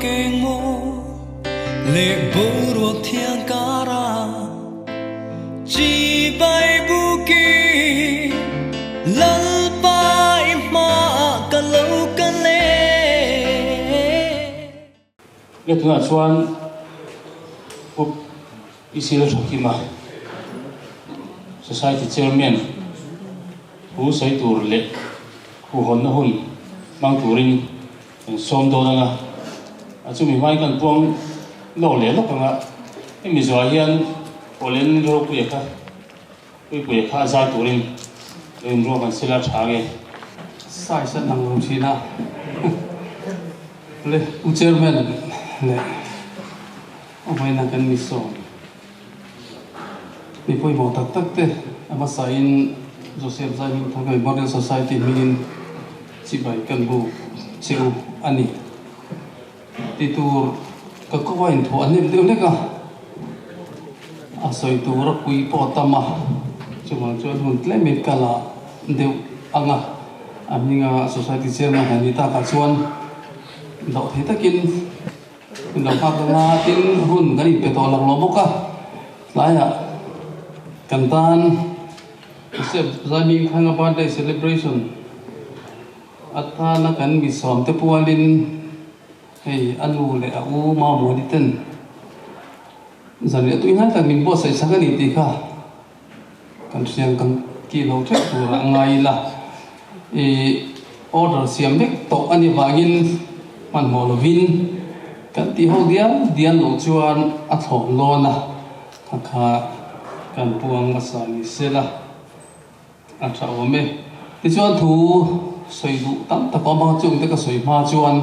keng maw leh boruak thiang karah chibai bukin Lalpa i hmaah ka lo kal e. Nge tunah chuan Pu Isil Thakima, Society Chairman thu sawi tur leh khuhhawnna hun hmang turin kan sawm dawn anga, a chumi hmain kan puang lawk leh lawk anga, hemi zawhah hian Awlen Ropuia kha Puipuia kha a zai turin lo inruak an sela tha nge? Size a dang lo thin a, le U Chairman leh a vawiina kan mi sawm mi pawimawh tak tak te a hmasain Joseph Zaihmingthanga Memorial Society hmingin chibai kan bu che u a ni. Ti tur ka ko a inthuah hnem deuh hlek a, a sawi tur a pui pawh a tam a, chuvang chuan hun tlem in ka la deuh ang a, a hminga Society Chairman han ni takah chuan dawh thei takin min lo nghak ang a, tin hun kan inpe tawh lak lo bawk a, tlaiah kan tan Joseph Zaimingthanga birthday celebration Atana kan mi sawmte pualin hei a nu leh a u Mamawni ten zanriah tui hnai tak min buatsaih sak a ni tih kha kan hriang kan tih lo theuh tur a ngai ila. I order siam vek tawh a ni vangin hmanhmawh lovin kan tih ho dial dial loh chuan a thlawm dawn a, kha kha kan puang hmasa ni sela. A tha awm e. Tichuan thu sawi duh tam tak awm ang chung te ka sawi hma chuan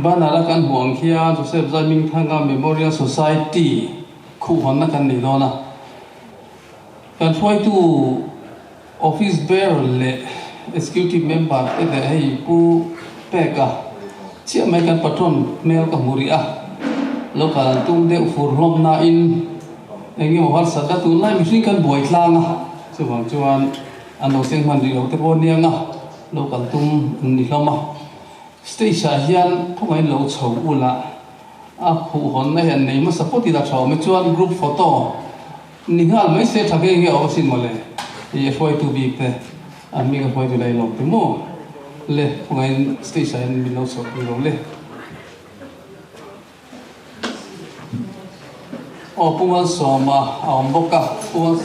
banner a kan hmuh ang khian Joseph Zaimingthanga Memorial Society khuhhawnna kan nei dawn a. Kan hruaitu Office Bearer leh Executive Member te leh hei Pu Peka chiah mai kan patron hmel ka hmu rih a. Local tum deuh fur hlawm nain eng emaw harsat a tunlai mihring kan buai tlang a. Chuvang chuan an lo seng hman rih lo te pawh aniang a, lo kal tum an ni hlawm a. Stage ah hian khawngaih lo chho ula a khuhhawnna hi an nei hmasa phawt ila tha awm e. Chuan group photo ni nghal mai se tha nge nge a awm asin mawle i a hruaitu bik te an hming a hruaitu la i lawm te maw le khawngaih stage ah hian min lo chhoh pui lo le. Aw Pu Malsawma a awm bawk a, Pu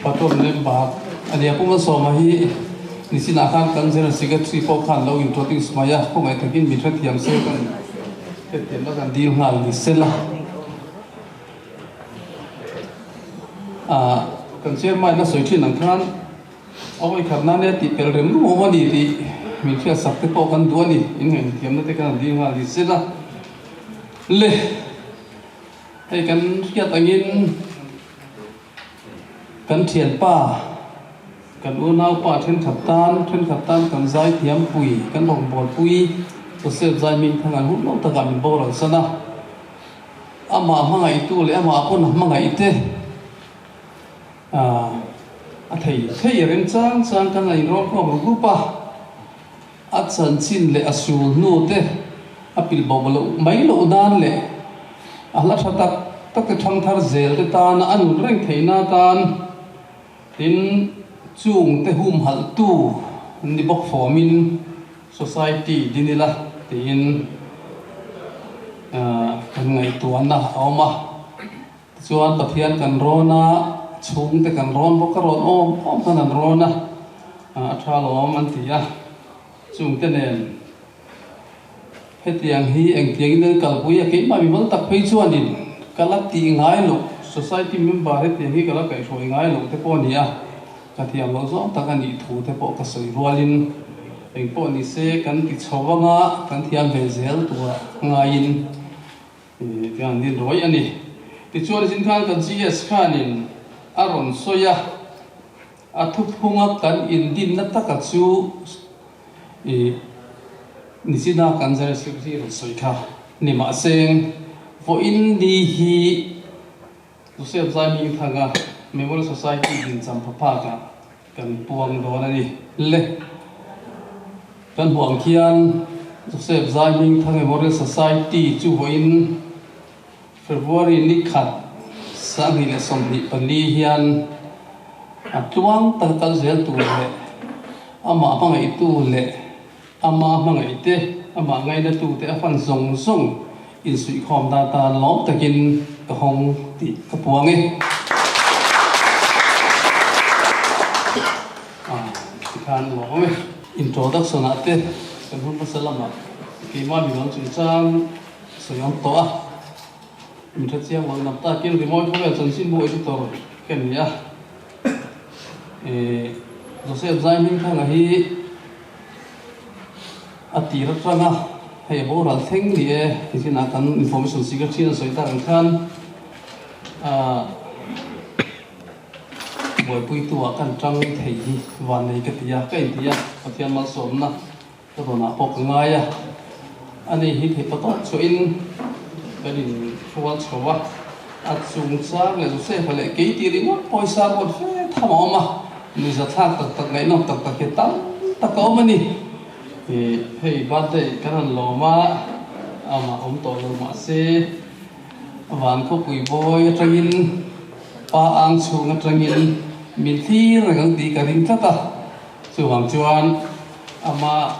Patron member a nia. Pu Malsawma hi nichinah khan kan General Secretary pawh khan lo introduce mai a, khawngaih takin min hrethiam se kan hrethiamna kan dil nghal ni sela. Ah kan chairman a sawi thin ang khan a vawikhat nan e tih pel rem rum awm a ni tih min hriatsak te pawh kan duh a ni, inngaihnthiamna te kan han dil nghal ni sela. Le, hei kan hriat angin kan thianpa, kan unaupa thenkhat tan, thenkhat tan kan zaithiam pui, kan rawngbâwl pui Joseph Zaimingthang an hun lo takah min boral san a. Amah hmangaihtu leh amah pawn a hmangaih te a thei thei a rem chang chang kan la inrawlkhawm ru rup a. A chanchin leh a sul hnu te a pilh bo loh mai loh nan leh a hla tha tak tak te thangthar zel te tana a nun reng theihna atan tin chung te humhalh tu ni bawk fawmin society din ila tiin kan ngaihtuahna a awm a. Tichuan Pathian kan rawn a, chhungte kan rawn bawk a, rawn awm awm khan an rawn a, a tha lawm an ti a, chungte nen hetiang hi engtiangin an kalpui a, keimah mimal tak phei chuanin ka la tih ngai loh, society member hetiang hi ka la kaihhruai ngai loh te pawh a ni a, ka thiam loh zawng tak a nih thu te pawh ka sawi rualin engpawh ni se kan ti chho anga kan thiam ve zel tura ngaiin. Tiang din rawih a ni. Tichuan zin khan kan GS khanin a rawn sawi a, a thuphunga kan indinna taka chu ih nichina kan General Secretary rawn sawi kha ni mahse vawiin ni hi Joseph Zaimingthanga Memorial Society dincham phaphakah kan puang dawn a ni. Le kan hmuh ang khian. Joseph Zaihmingthang Memorial Society chu vawiin February ni khat 2024 hian a tluang taka kal zel tur leh amah hmangaihtu leh ama hmangaihte, amah ngainatute a fan zawng zawng insuihkhawm dan tan lawm takin ka hawng tih ka puang e. Tikhan lawm e. Introduction ah te kan hun hmasa lamah keimah midang chungchang sawi awm tawh a, min hre chiang lo nam takin rimawi khawvel chanchinbu editor ka ni a. Joseph Zaihmingthanga hi a tir atanga hei a boral thleng ni e ti chinah kan information secretary a sawi tak ang khan buaipuitu ah kan tang thei hi van nei ka ti a, ka inti a, Pathian malsawmna ka rawnah pawh ka ngai a, ani hi theih patawp chhuahin kan inhrual chho a, a chungchang leh Josefa leh kei tih ringawt pawisa ruat fe tham a awm a, nuihza thlak tak tak ngaihnawm tak tak hi tam tak a awm a ni. Ih hei birthday kan rawn lawm a, amah awm tawh lo mahse van khawpui bawi atangin pa ang chhung atangin min thlir reng ang tih ka ring tlat a, chuvang chuan Ama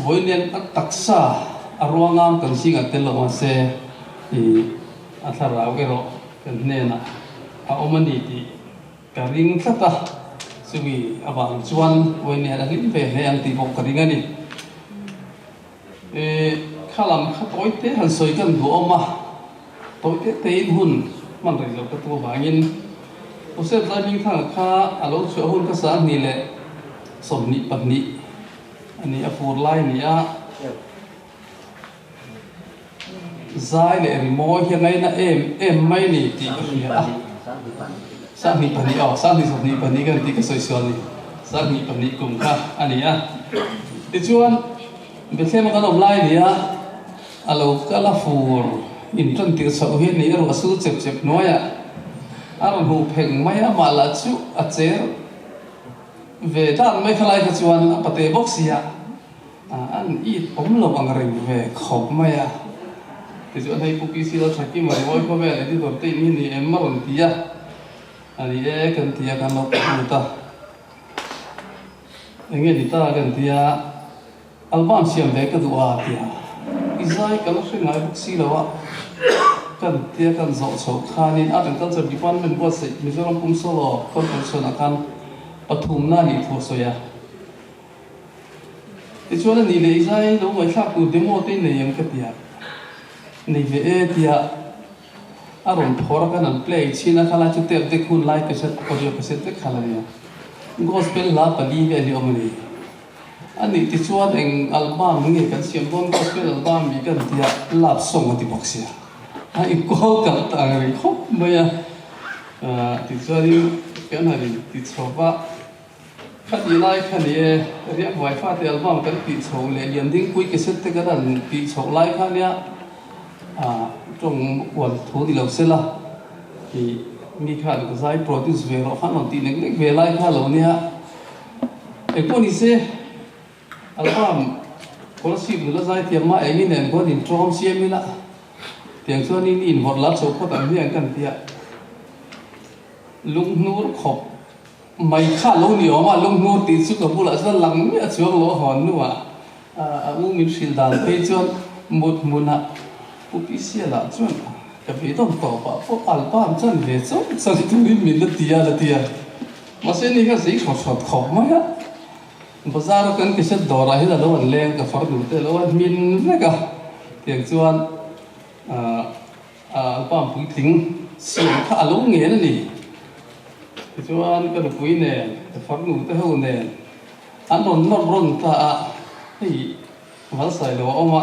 vawiin a taksa a ruangam kan zingah tel lo mahse ih a thlarau erawh kan hnenah a awm a ni tih ka ring tlat a, chumi avang chuan vawiin a hlim ve hle ang tih pawh ka ring a ni. Ih kha lam kha tawi te han sawi kan duhawm a, tawi te tein hun hman rei lo ka tu avangin Joseph Zaihmingthanga kha a lo chhuah hun ka 20 leh 22 a ni, a fur lai a ni a, zai leh rimawi hi a ngaina em em mai a ni tih ka hria a, 22 aw, 20 22 kan tih ka sawi sual a ni, 22 kum kha a ni a, tichuan Bethlehem a kan awm lai a ni a, a lo kal a fur intan tirh chhoh hi a ni, a ruah sul chep chep hnuaiah a rawn huh pheng mai a, amah lah chu a cher. Ve dan mai kha lai kha chuan a pate bawk sia an it awm lo ang reng ve khawp mai a. Tichuan hei Pu PC Lalthakim a rimawi khawvel editor te in hi ni em a rawn ti a, a ni e kan ti a kan lo pawh lut a. Enge ni ta kan ti a, album siam ve ka duh a ti a, i zai ka la hre ngai bawk si lo a kan tia kan zawh chhoh khanin Art and Culture Department buatsaih Mizoram pum solo competition ah khan pathumna a nih thu a sawi a. Tichuan a nih leh i zai lo ngaihthlak tur demo te i nei ang ka ti a, nei ve e tia a rawn phawr a kan an play chhin a khalai chu tape deck hun lai cassette audio cassette vek kha la nia. Gospel hla pali vel hi awm a ni. A nih tichuan eng album nge kan siam dawn gospel album i kan tia love song a ti bawk sia. A inkawl kalh ta ang reng khawp mai a. Tichuanin kan han inti chho va, khatih lai kha ni e, Riakvai fate album kan tih chho leh Liandingpui cassette te kan han tih chhoh lai kha nia tawng uan thu ni lo sela ih mi khan ka zai produce ve rawh khan rawn tih nek nek ve lai kha lo nia. Engpawh ni se, album Kolasib nula zaithiam mah engin nen khuan intawm siam ila, tiang chuan in invawrh lar chho phawt ang hian kan ti a, lunghnur khawp mai kha lo ni awm a, lunghnur tih chu ka bulah chuan lang miah chuang lo a hawn hnuah a u min hrilh dan phei chuan mut hmunah Pu Pisiala chuan ka beidawn tawpah pawh album chan ve chauh chang turin min la ti a la ti a. Mahse ni kha zei hrawt hrawt khawp mai a, bazar a kan cassette dawrah hian a lo an leng ka far duh te lo a hmin vek a, tiang chuan album puitling siam kha a lo ngen a ni. Tichuan ka nupui nen, ka farnu te ho nen an rawn nawr rawn ta a, hei Valsai lo a awm a,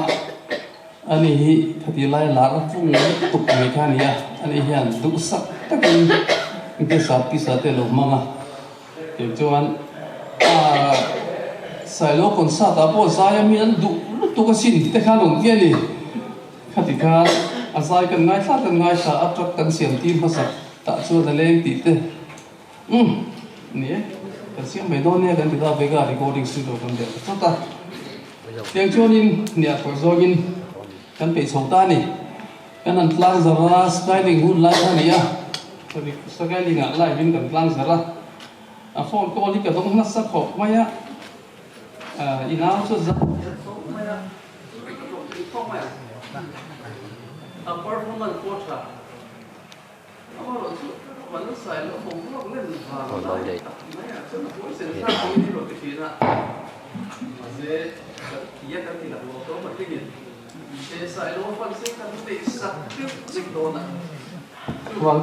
ani hi khati lai lar vung tuk mai kha a ni a, ani hian duhsak takin guest artist ah te a lo hmang a, tiang chuan aah Sailo concert ah pawh zai a mi an duh lutuk asin te khan rawn ti a ni, khati khan a zai kan ngaithla kan ngaithla a truck kan siam tir hmasak tah chuan a leng tih te. Umm ni e, kan siam mai dawn nia kan ti ta Vega recording studio kan ber ta chawt a. Tiang chuanin hniah thawi zawngin kan peih chho ta a ni. Kan han tlang zarh a, Skyling hun lai kha a ni a, sorry, Skyling ah live in kan tlang zarh a, a phone call hi ka dawng nasa khawp mai a, i nau chu zah hian khawp mai a, ka dawng thei khawp mai a, a performance pawh a tha. Vang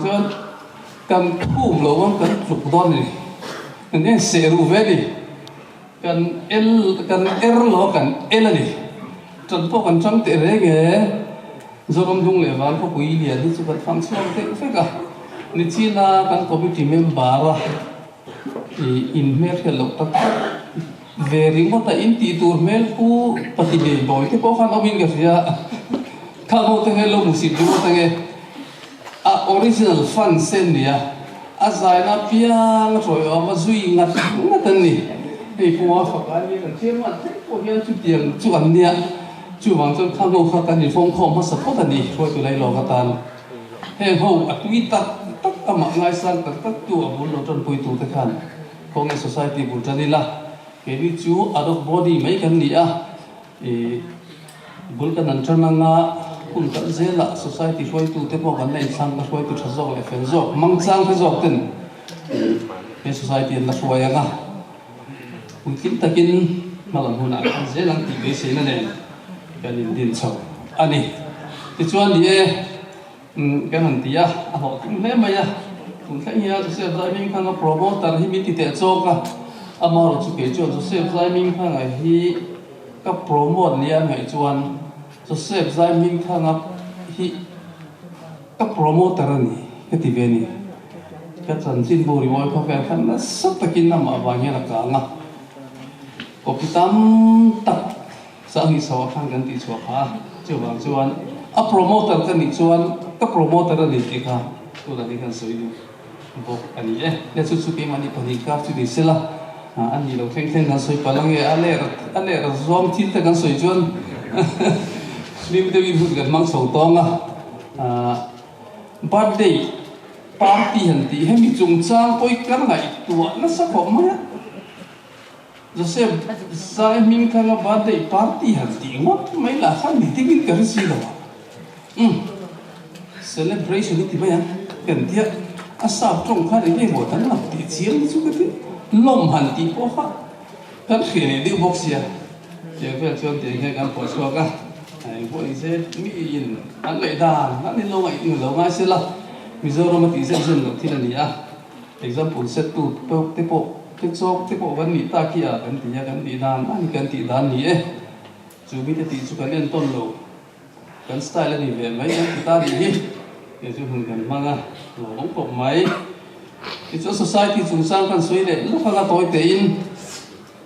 chuan kan khum lo ang kan tluk dawn a ni. Kan en seh ruh ve a ni. Kan el kan er lo kan el a ni. Tan pawh kan chang teh reng e. Zoram dung leh van khawpui lian hi chu kan fang chhuak deuh vek a, nichina kan committee member a inhmel hriat loh tak tak ve ringawt a in tih tur hmel pu pati nei bawi te pawh khan awmin ka hria kha ho te nge lo hmusit ringawt ange a original fans te an nia a zaina piang a tawi awm a zui ngat ngat an ni hei pawh a fak a nia kan chairman thleng pawh hian chutiang chu an nia. Chuvang chuan kha ho kha kan infawmkhawm hmasa phawt a ni, hruaitu lei lawk atan. Heng ho a tui tak tak amah ngaisang tak tak tu a bul lo tanpui tu te khan khawnge society bul tan ila, keini chu ad hoc body mai kan ni a, ih bul kan an tan anga hun kal zelah society hruaitu te pawh kan la inthlang ka hruaitu tha zawk leh fel zawk mangchang te zawk ten he society an la hruai anga. Puitling takin hmalam hunah khan zel ang tih beiseina nen kan indin chho a ni. Tichuan ni e, kan han ti a, a hlawhtling hle mai a. Tun thleng hian Joseph Zaiming Thanga promoter hi min ti teh chawk a, amaherawh chu kei chuan Joseph Zaiming Thanga hi ka promote nia ngaih chuan Joseph Zaiming Thanga hi Ka promoter a ni ka ti ve ni. Ka chanchin bu rimawi khawvel khan nasa takin amah vang hian a kang a. Copy tam tak Sanghnih chho ah khan kan tih chhuah phah a, chuvang chuan a promoter ka nih chuan ka promoter a ni tih kha tunah hi kan sawi duh bawk a ni e. Nia chu chu keimahni pahnih kar chu ni sela a ni lo thleng thleng kan sawi palh ange a ler a ler zawng thil te kan sawi chuan hlim deuhin hun kan hmang chho tawng a. Birthday party han tih hemi chungchang pawh i kar ngaihtuah nasa khawp mai a. Joseph Zai hming thanga birthday party han tih ngawt mai lah khan ni dingin ka hre si lo a. Umm celebration i ti mai ang kan tia a sap tawng khan eng emaw dang lam tih chiang chu ka ti lawm han tih pawh kha kan hria leh deuh bawk sia. Tiang vel chuan tiang hian kan pawh chhuak a, eng pawh ni se miin an ngaihdan an in lo ngaih lo ngai se la, Mizoram a tih zet zet loh thil a ni a, example set tu te pawh te chawk te pawh kan nih tak hi a kan ti a, kan tih dan a ni kan tih dan ni e, chu mite tih chu kan entawn lo, kan style a ni ve mai kan ti ta nih hi, kei chu hun kan hmang a, lo awm khawp mai. Tichuan society chungchang kan sawi leh lawk anga tawi tein.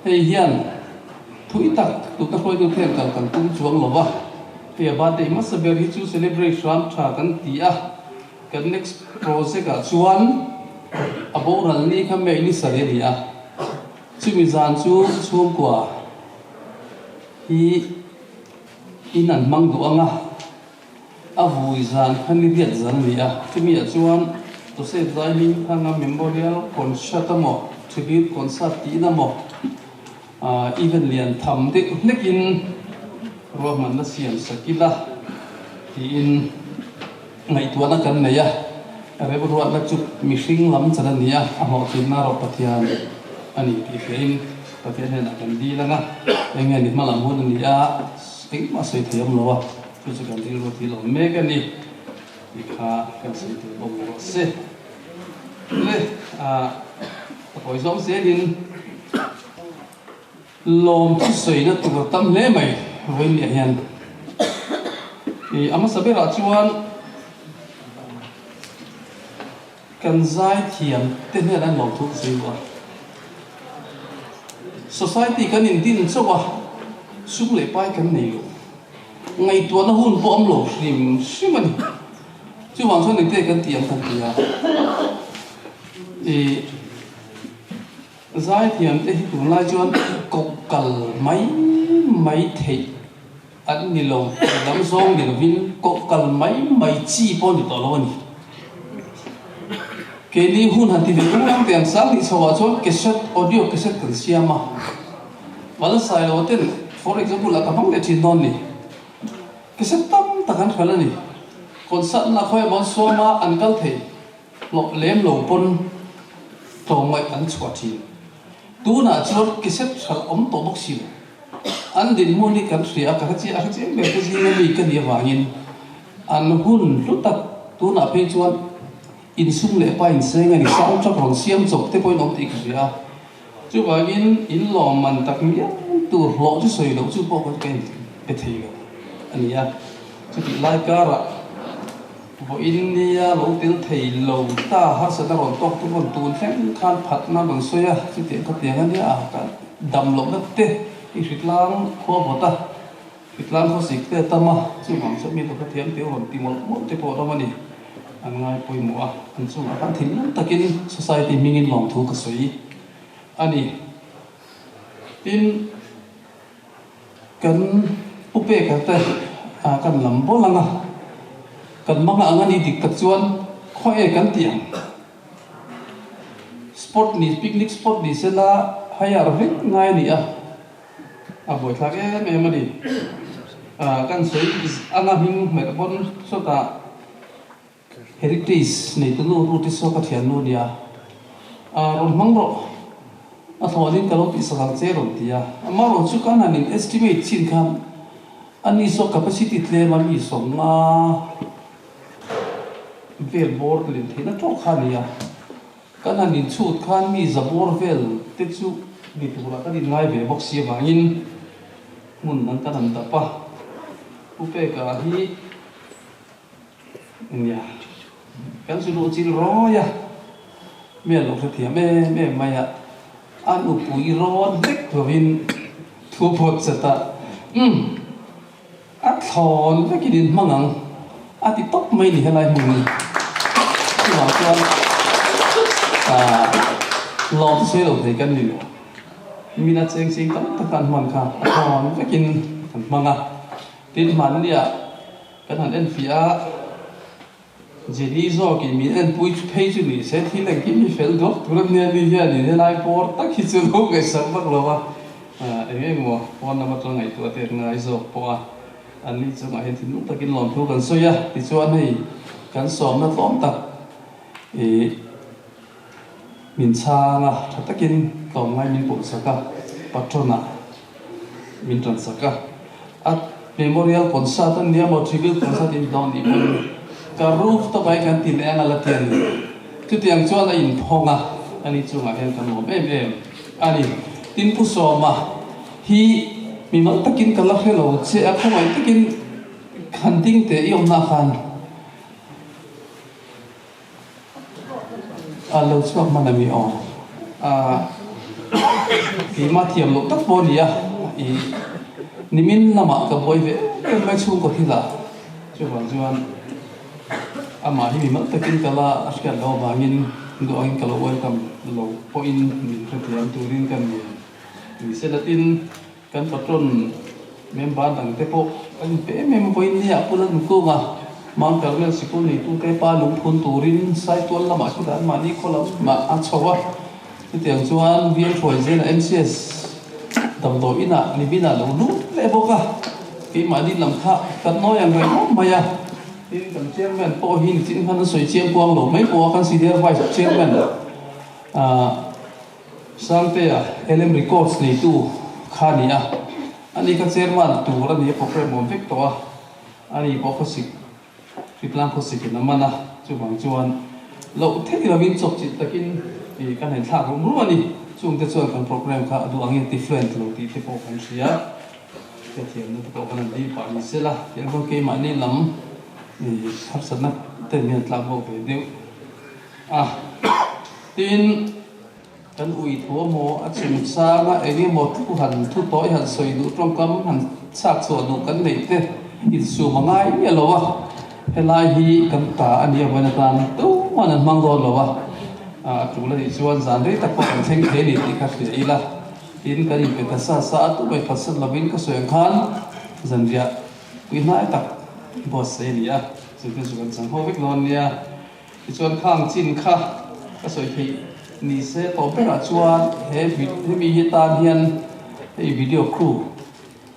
Hei hian thui tak tuna hruaitu hian kal kan tum chuang lo va, hei a birthday hmasa ber hi chu celebrate hram tha kan ti a, kan next project ah chuan a boral ni kha May ni sarih a ni a, chumi zan chu chhungkua hi in an hmang duh ang a, a vui zan kha ni riat zan a ni a, chumi ah chuan Joseph Zaiming Thanga Memorial Concert emaw Tribute Concert tiin emaw event lian tham deuh hlekin ruahmanna siam sak ila tiin ngaihtuahna kan nei a, remruatna chu mihring lam chan a ni a, a hlawhtlinna erawh Pathian a ni tih hriain Pathian hnenah kan dil ang a, eng nge ni hmalam hun a ni a, engmah sawi thei awm lo a. Chu chu kan rilru thil awm mek a ni tih kha kan sawi tur bawk rawh se. Le a kawi zawng zelin lawm chu sawina tur tam hle mai vawiin ah hian i a hmasa berah chuan kan zaithiam te hnenah an lawm thu ka sawi duh a. Society kan indin chauh a, sum leh pai kan nei lo. Ngaihtuahna hun pawh awm lo hrim hrim a ni. Chuvang chuan engte kan ti ang kan ti a. Ih zaithiam te hi tunlai chuan koh kal mai mai theih an ni lo tih lam zawng ni lovin koh kal mai mai chi pawh a ni tawh lo a ni. Keini hun han ti ve ung ang teh ang sang tih chhoah chuan cassette, audio cassette kan siam a. Malsai lo ten for example ah ka hmang leh thin dawn ni. Cassette tam tak an hralh a ni. Concert na khawi emaw an sawm a, an kal thei hlawh lem lo pawn tlawmngaih an chhuah thin. Tunah chuan cassette hralh awm tawh bawk si lo. An dinhmun hi kan hria a, ka hre chiah a hre chiang ber te zinga mi ka nih avangin an hun hlu tak tunah phei chuan insum leh pa inseng a ni. Sound track rawn siam chawp te pawhin awm tih ka hria a. Chuvangin in lawmman tak mial tur hlawh chu sawi loh chu pawh ka in pe thei lo a ni a. Chutih lai karah vawiin nia lo tel thei lo ta harsatna rawn tawk tu rawn tun thleng khan phatna rawn sawi a, chutiang kha tiang a nia a ka dam lohna te i hritlang khua vawt a, hritlang khaw sik te a tam a, chuvang chuan mi pakhat thiam teu rawn ti mawlh mawlh te pawh a ram a ni. An ngai pawimawh a, an chungah khan thinlung takin society hmingin lawmthu ka sawi a ni. Tin, kan pu peka te kan lam bawl ang a, kan hmang ang a ni dik tak chuan khaw e kan tih ang. Spot ni, picnic spot ni sela hire vek ngai a ni a, a buaithlak em em a ni. Kan sawi anga hming hmerh pawn sawtah Heritage neitu nu Ruth-i saw ka thiannu a nia. Rawn hmang rawh. A thlawhin ka lo tihsak ang che rawn ti a. Amaherawh chu kan han in estimate chin khan ani saw capacity tlem a mi sawmna vel bawr lin theihna tawk kha a ni a. Kan han inchhut khan mi za bawr vel te chu ni turah kan inngai ve bawk si avangin hmun dang kan han dap a. Pu Peka hi Nia, kan zu luh chil rawi a, mi a lo hrethiam em em mai a, a nupui rawn vek lovin thu phawt chat a, Umm, a thlawn vekin in hmang ang, a ti tawp mai ni helai hmun hi. Chuvang chuan lawm chu sawi lo thei kan ni lo, mina cheng ching tam tak an hman kha a thlawn vekin kan hmang a, tin hmannia Kan han en fiah a, Jenny zawkin min enpui chu phei chu ni se, thil engkim hi fel duak tur a nia ni hian in helai bawr tak hi chu lo ngaihsak vak lo a, eng eng maw phone lam atang ngaihtuah te an ngai zawk pawh a, an ni chungah hian thinlung takin lawmthu kan sawi a, tichuan hei kan sawmna tlawm tak ih min chhang a, tha takin tlawmngai min pawhsak a, patron ah. Min tan sak a, a memorial concert a nia maw tribute concert in dawn nih pawn ka roof top ah hi kan ti leh ang a la ti a ni. Chutiang chuan a inphawng a, ani chungah hian ka nuam em em a ni. Tin Pu Sawma hi mimal takin ka la hre lo che a, khawngaih takin han ding teh i awmna khan A lo chhuak hman a mi aw. Keimah thiam loh tak pawh a ni a, i nimin lamah ka buai ve em em mai chhungkaw thilah chuvang chuan amah hi mimal takin ka la a hriat loh avangin duh angin ka lo welcome lo pawhin min hrethiam turin ka ni. Ni se latin kan patron member dang te pawh an inpe em em a, vawiin nia Pu Lalnunkunga Mount Carmel sikul neitute pa lungphun turin Saitual lamah chu an mahni khaw lamah a chho a, chutiang chuan Bial Hruai zela MCS damdawi inah niminah lo lut leh bawk a, keimahni lam kha kan nawi ang reng ngawt mai a, tin kan chairman pawh hi nichin khan an sawi chiang kuang lo mai pawh a, kan senior vice chairman ah. Sangtea, LM Records neitu kha a ni a, ani kha chairman tur a ni a, programme awm vek tawh a, ani pawh khawsik, hritlang khawsik in a man a, chuvang chuan loh theih lovin chawpchilh takin ih kan han thlak rum rum a ni. Chungte chuan kan programme kha a duh angin different lo tih te pawh kan hria, hriatthiamna te pawh kan han dil pah ni sela, tiang chuan keimahni lam ih harsatna te hian tlak bawk ve deuh a, tin. Kan ui thu emaw a chim chang a, eng emaw thu han thu tawi han sawi duh tawngkam han chhak chhuah duh kan neih te insum a ngai miah lo a, helai hi kan ta a nih avawin atan tuman an hmang dawn lo a, a tul a nih chuan zan rei tak pawh kan thleng thei a ni tih kha hria ila. Tin kan inpe ta sa sa a, tumah i phatsan lovin ka sawi ang khan zanriah pui hnai tak buatsaih a ni a, chu te chu kan chang ho vek dawn nia. Tichuan khang chin kha ka sawi theih ni se tawh berah chuan he hemi hi tan hian hei video crew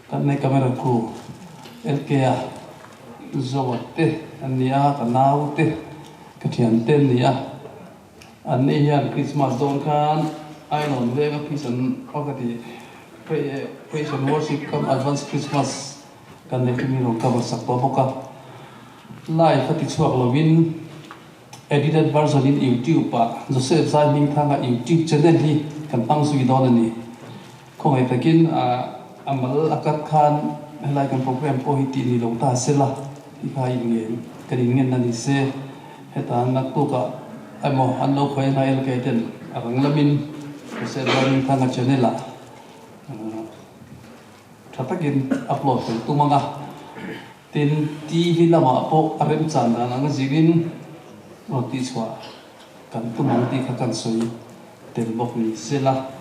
kan nei camera crew LK a Zoa te an ni a, ka nau te ka thian te an ni a, an ni hian Christmas dawn khan Ainawn venga Christian aw ka ti Praise and Worship kam Advance Christmas kan neih chu mi rawn cover sak tawh bawk a. Live a ti chhuak lovin edited version in YouTube ah Joseph Zai Hmingthanga YouTube channel hi kan hmang zui dawn a ni. Khawngaih takin a mal a kat khan helai kan program pawh hi tih ni lo ta sela tih kha in ngen kan in ngen a ni se. Heta naktukah emaw an lo khawi a LK ten a rang lamin Joseph Zai Hmingthanga channel ah tha takin upload kan tum ang a. Tin, TV lamah pawh a remchan dan anga zirin rawn tihchhuah kan tum ang tih kha kan sawi tel bawk ni sela.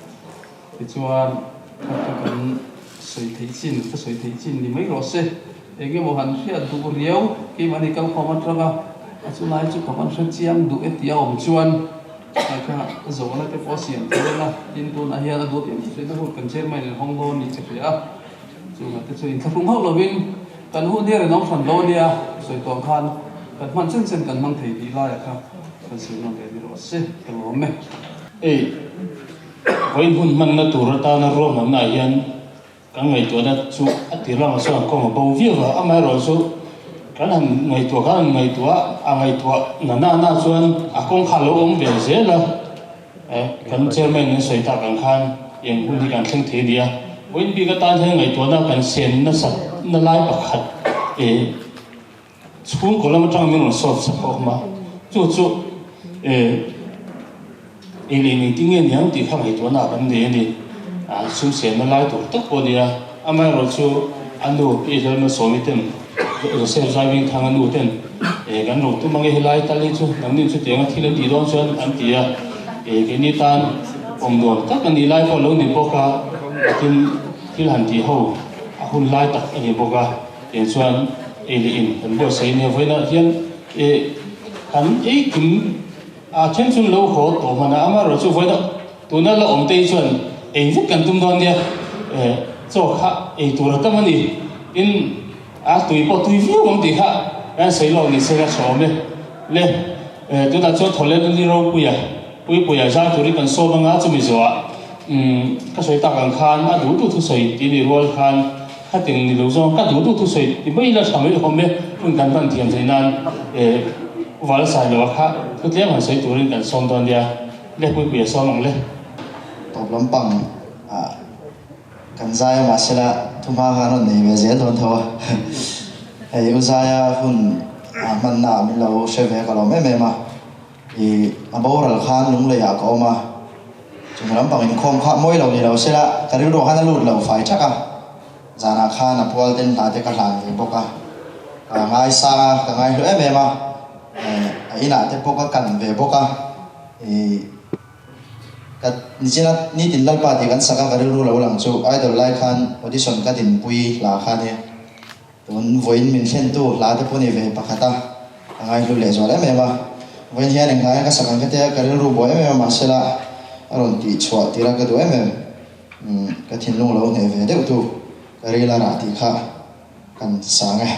Tichuan, kha kha kan sawi theih chin, ka sawi theih chin ni mai rawh se. Eng emaw han hriat duh riau, keimahni kalkhawm atanga a chulai chu ka van hre chiang duh e tih a awm chuan kha kha zawhna te pawh a siam thei ang a. Tin, tunah hian a duat em em hriatna hun kan chairman in hawng dawn ni che hria a. Chungah te chu inthlahrung hauh lovin kan hun hi a rinawm hran lo a nia, sawi tawh ang khan kan hman chen chen kan hmang thei tih laiah kha kan sawi nawn leh ni rawh se, ka lawm e. Hei, vawiin hun hmanna tur atana ruahmannaah hian kan ngaihtuahna chu a tir lamah chuan kawng a bo viau a, amaherawhchu kan han ngaihtuah kan han ngaihtuah a ngaihtuah na na na chuan a kawng kha a lo awm ve zel a. Kan chairman in sawi tak ang khan eng hun hi kan thleng thei a ni a, vawiin bik atan hian ngaihtuahna kan sen nasat na lai pakhat eh chhungkaw lam atanga min rawn solve sak a awm a, chu chu eh ei leh nei tinge niang tih kha ngaihtuahna ah kan nei a ni, a sum sen na lai tur tak pawh a ni a, amaherawhchu a nu Pi Lalma Sawmi ten Joseph Zaivingthanga nu ten eh kan ro tum ange helai tal hi chu nangni chu tianga thil an tih dawn chuan an ti a, eh keini tan awm nuam tak a nih lai pawh a lo ni bawk a, tin thil han tih ho a hun lai tak a ni bawk a, tiang chuan ei leh in kan buatsaih nia vawiinah hian eh kan ei kim a then chun lo haw tawh hman a, amaherawhchu vawiinah tuna la awm te hi chuan ei vek kan tum dawn nia, eh chaw kha ei tur a tam a ni, tin. A tui pawh tui viau ang tih kha kan sawi lawk ni se ka hre awm e. Le, tunah chuan Thawleng ni ropuia, Puipuia zai turin kan sawm anga chumi zawhah umm ka sawi tak ang khan a duh duh thusawi tih ni rual khan khating ni lo zawng ka duh duh thusawi ti mai ila tha mai awm e hun kan hman thiam theih nan eh val sai lo a kha thu tlem han sawi turin kan sawm dawn nia. Le, Puipuia sawm ang le. Tawp lampang ah. Kan zai a mahsela thuhma khan rawn nei ve zel dawn tho a, hei u Zaia hun a hmanna ah min lo hre ve ka lawm em em a, i a boral khan lunglei ah ka awm a, chung lampang inkhawm kha mawi lo ni lo sela ka rilru ah khan a lut lo fai thak a, zanah khan a pual ten hla te ka hlan ve bawk a, ka ngaisang a, ka ngaihlu em em a, a inah te pawh ka kan ve bawk a, i. Ka nichina nitin Lalpa tih kan sak a ka rilru lo lang chu Idol lai khan audition ka dinpui hla kha nia. Tun vawiin min thlentu hla te pawh ni ve pakhat a, ka ngaihlu leh zual em em a. Vawiin hian eng hlain ka sak ang ka tia ka rilru buai em em a mahsela a rawn tih chhuah tir a ka duh em em. Ka thinlung lo hneh ve deuh tu ka ril a rah tih kha kan sang e.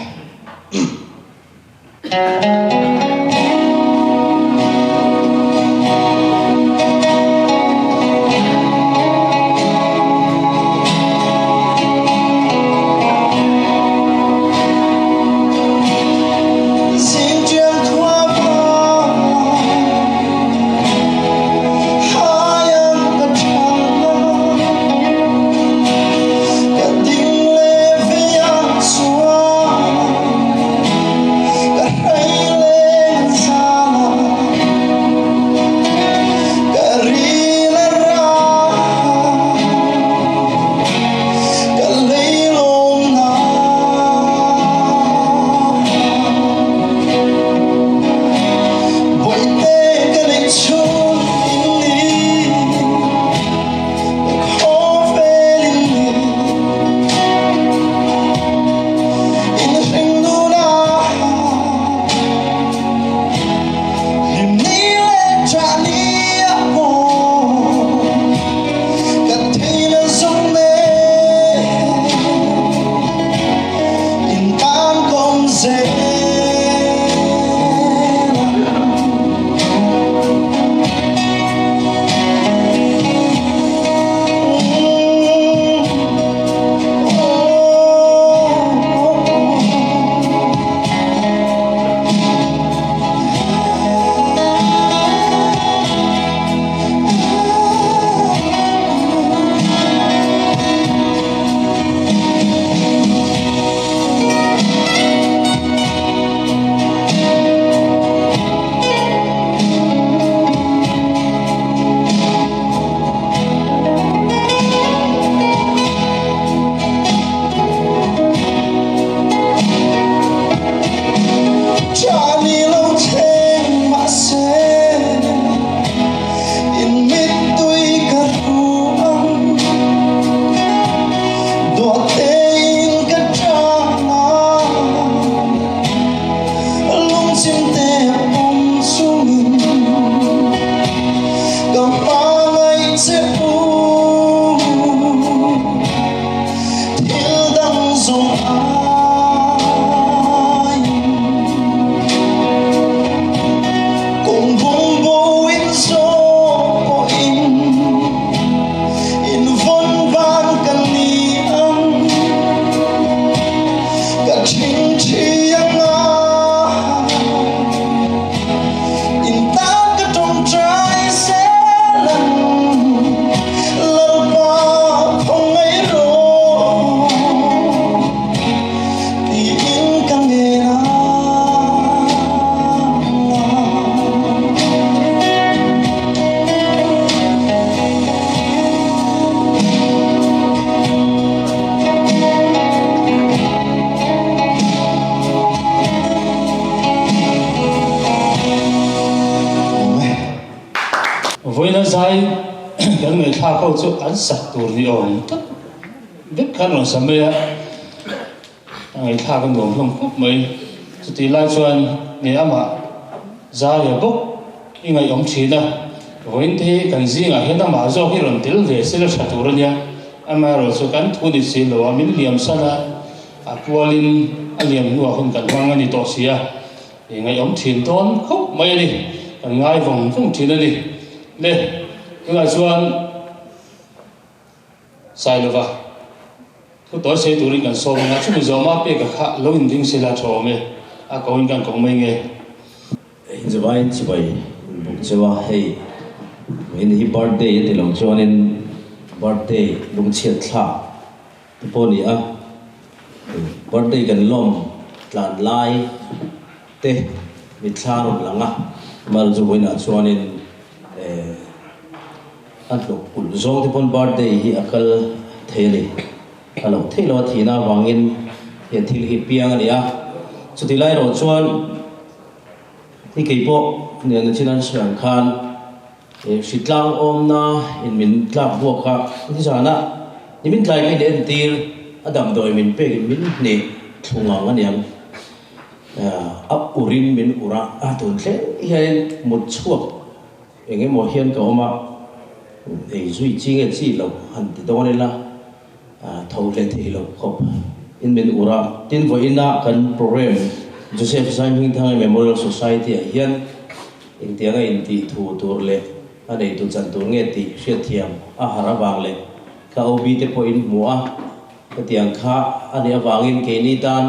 ho chu an sak tur ni awm tak vek khan rawn sa mai a, a ngaihthlak a nuam hlawm khawp mai. Chutih lai chuan nge amah Zaia bawk i ngaihawm thin a, vawiin te hi kan zingah hian amah zawk hi rawn tel ve se la tha tur a nia, amaherawh chu kan thu ni si lo a, min liam san a, a kualin a liam hnuah hun kan hmang a ni tawh si a. I ngaihawm thin dawn khawp mai a ni, kan ngai vawng vawng thin a ni. Le, tunah chuan Sailova thu tawi sei turin kan sawm ang a, chumi zawma peka kha lo inring sela tha awm e, a ko in kan ko mai nge. Inzavain chibai inbuk cheu a, hei vawiin hi birthday a ti lo chuanin birthday lungchhiat thlak te pawh a ni a, birthday kan lawm tlan lai te mitthla a rawn lang a, mal chu vawiinah chuanin eh a hlawk kulh zawng te pawn birthday hi a kal thei a ni, a loh theih loh a thihna avangin he thil hi piang a ni a, chutih lai erawh chuan i kei pawh nen a chin an sawi ang khan. Hritlang awmna in min tlak buak a, nizana ni min tlai ka in entir a damdawi min pek in min hneh thlung ang aniang. A urin min ur a, a tun thleng hianin mut chhuak eng emaw hian ka awm a, ei zui chi nge chi lo han ti dawn ila tho hle thei lo khawp in min ur a. Tin vawiina kan program Joseph Zaimhingthangi Memorial Society ah hian Engtianga intih thu tur leh a neitu chan tur nge tih hriatthiam a har avang leh ka OB te pawh in hmu a, hetiang kha a nih avangin keini tan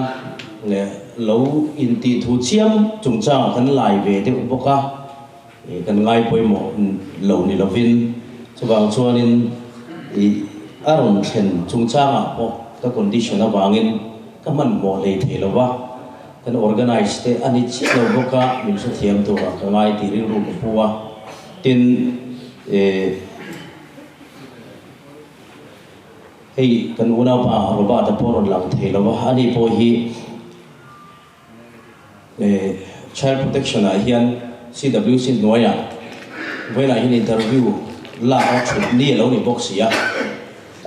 leh lo intih thu chiam chungchangah kan lai ve deuh bawk a, kan ngai pawimawh lo ni lovin chuvang chuanin ih a rawn thlen chungchangah pawh ka condition avangin ka hmanhmawh hlei thei lo va. Kan organise te a ni chiah lo bawk a, min hrethiam turah ka ngai tih rilru ka pu a. Tin, eh, hei kan unaupa Robert-a pawh rawn lang thei lo a, ani pawh hi, eh, Child Protection-ah hian CWC hnuaiah vawiinah hian interview lak a thut ni a lo ni bawk si a,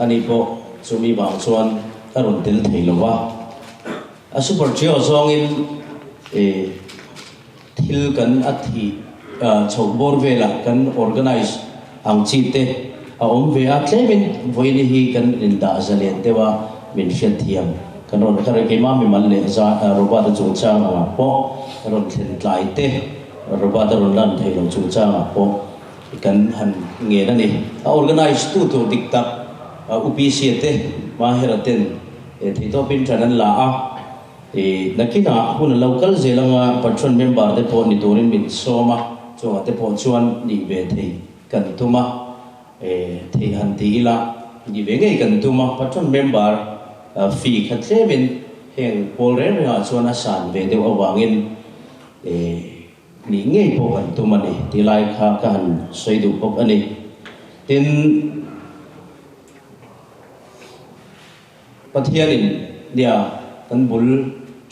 ani pawh chumi vang chuan a rawn tel thei lo va. A super trio zawngin thil kan a thih chhoh bawr velah kan organize ang chi te a awm ve a, tlemin vawiini hi kan indah zalen deuh a, min hriatthiam kan rawn kar e. Keimah mimal leh Robert-a chungchang angah pawh rawn thlen tlai te, Robert-a rawn lan thei lo chungchangah pawh kan han ngen a ni. A organize tu tur dik tak UPC-a te, Mahera ten He theihtawpin ṭan an la a, i nakinah hun a lo kal zel anga patron member te pawh ni turin min sawm a, chungah te pawh chuan nih ve thei kan tum a, e theih han ti ila nih ve ngei kan tum a, patron member fee kha tlemin heng pawl reng rengah chuan a san ve deuh avangin e nih ngei pawh kan tum a ni tih lai kha ka han sawi duh bawk a ni. Tin. Pathianin nia kan bul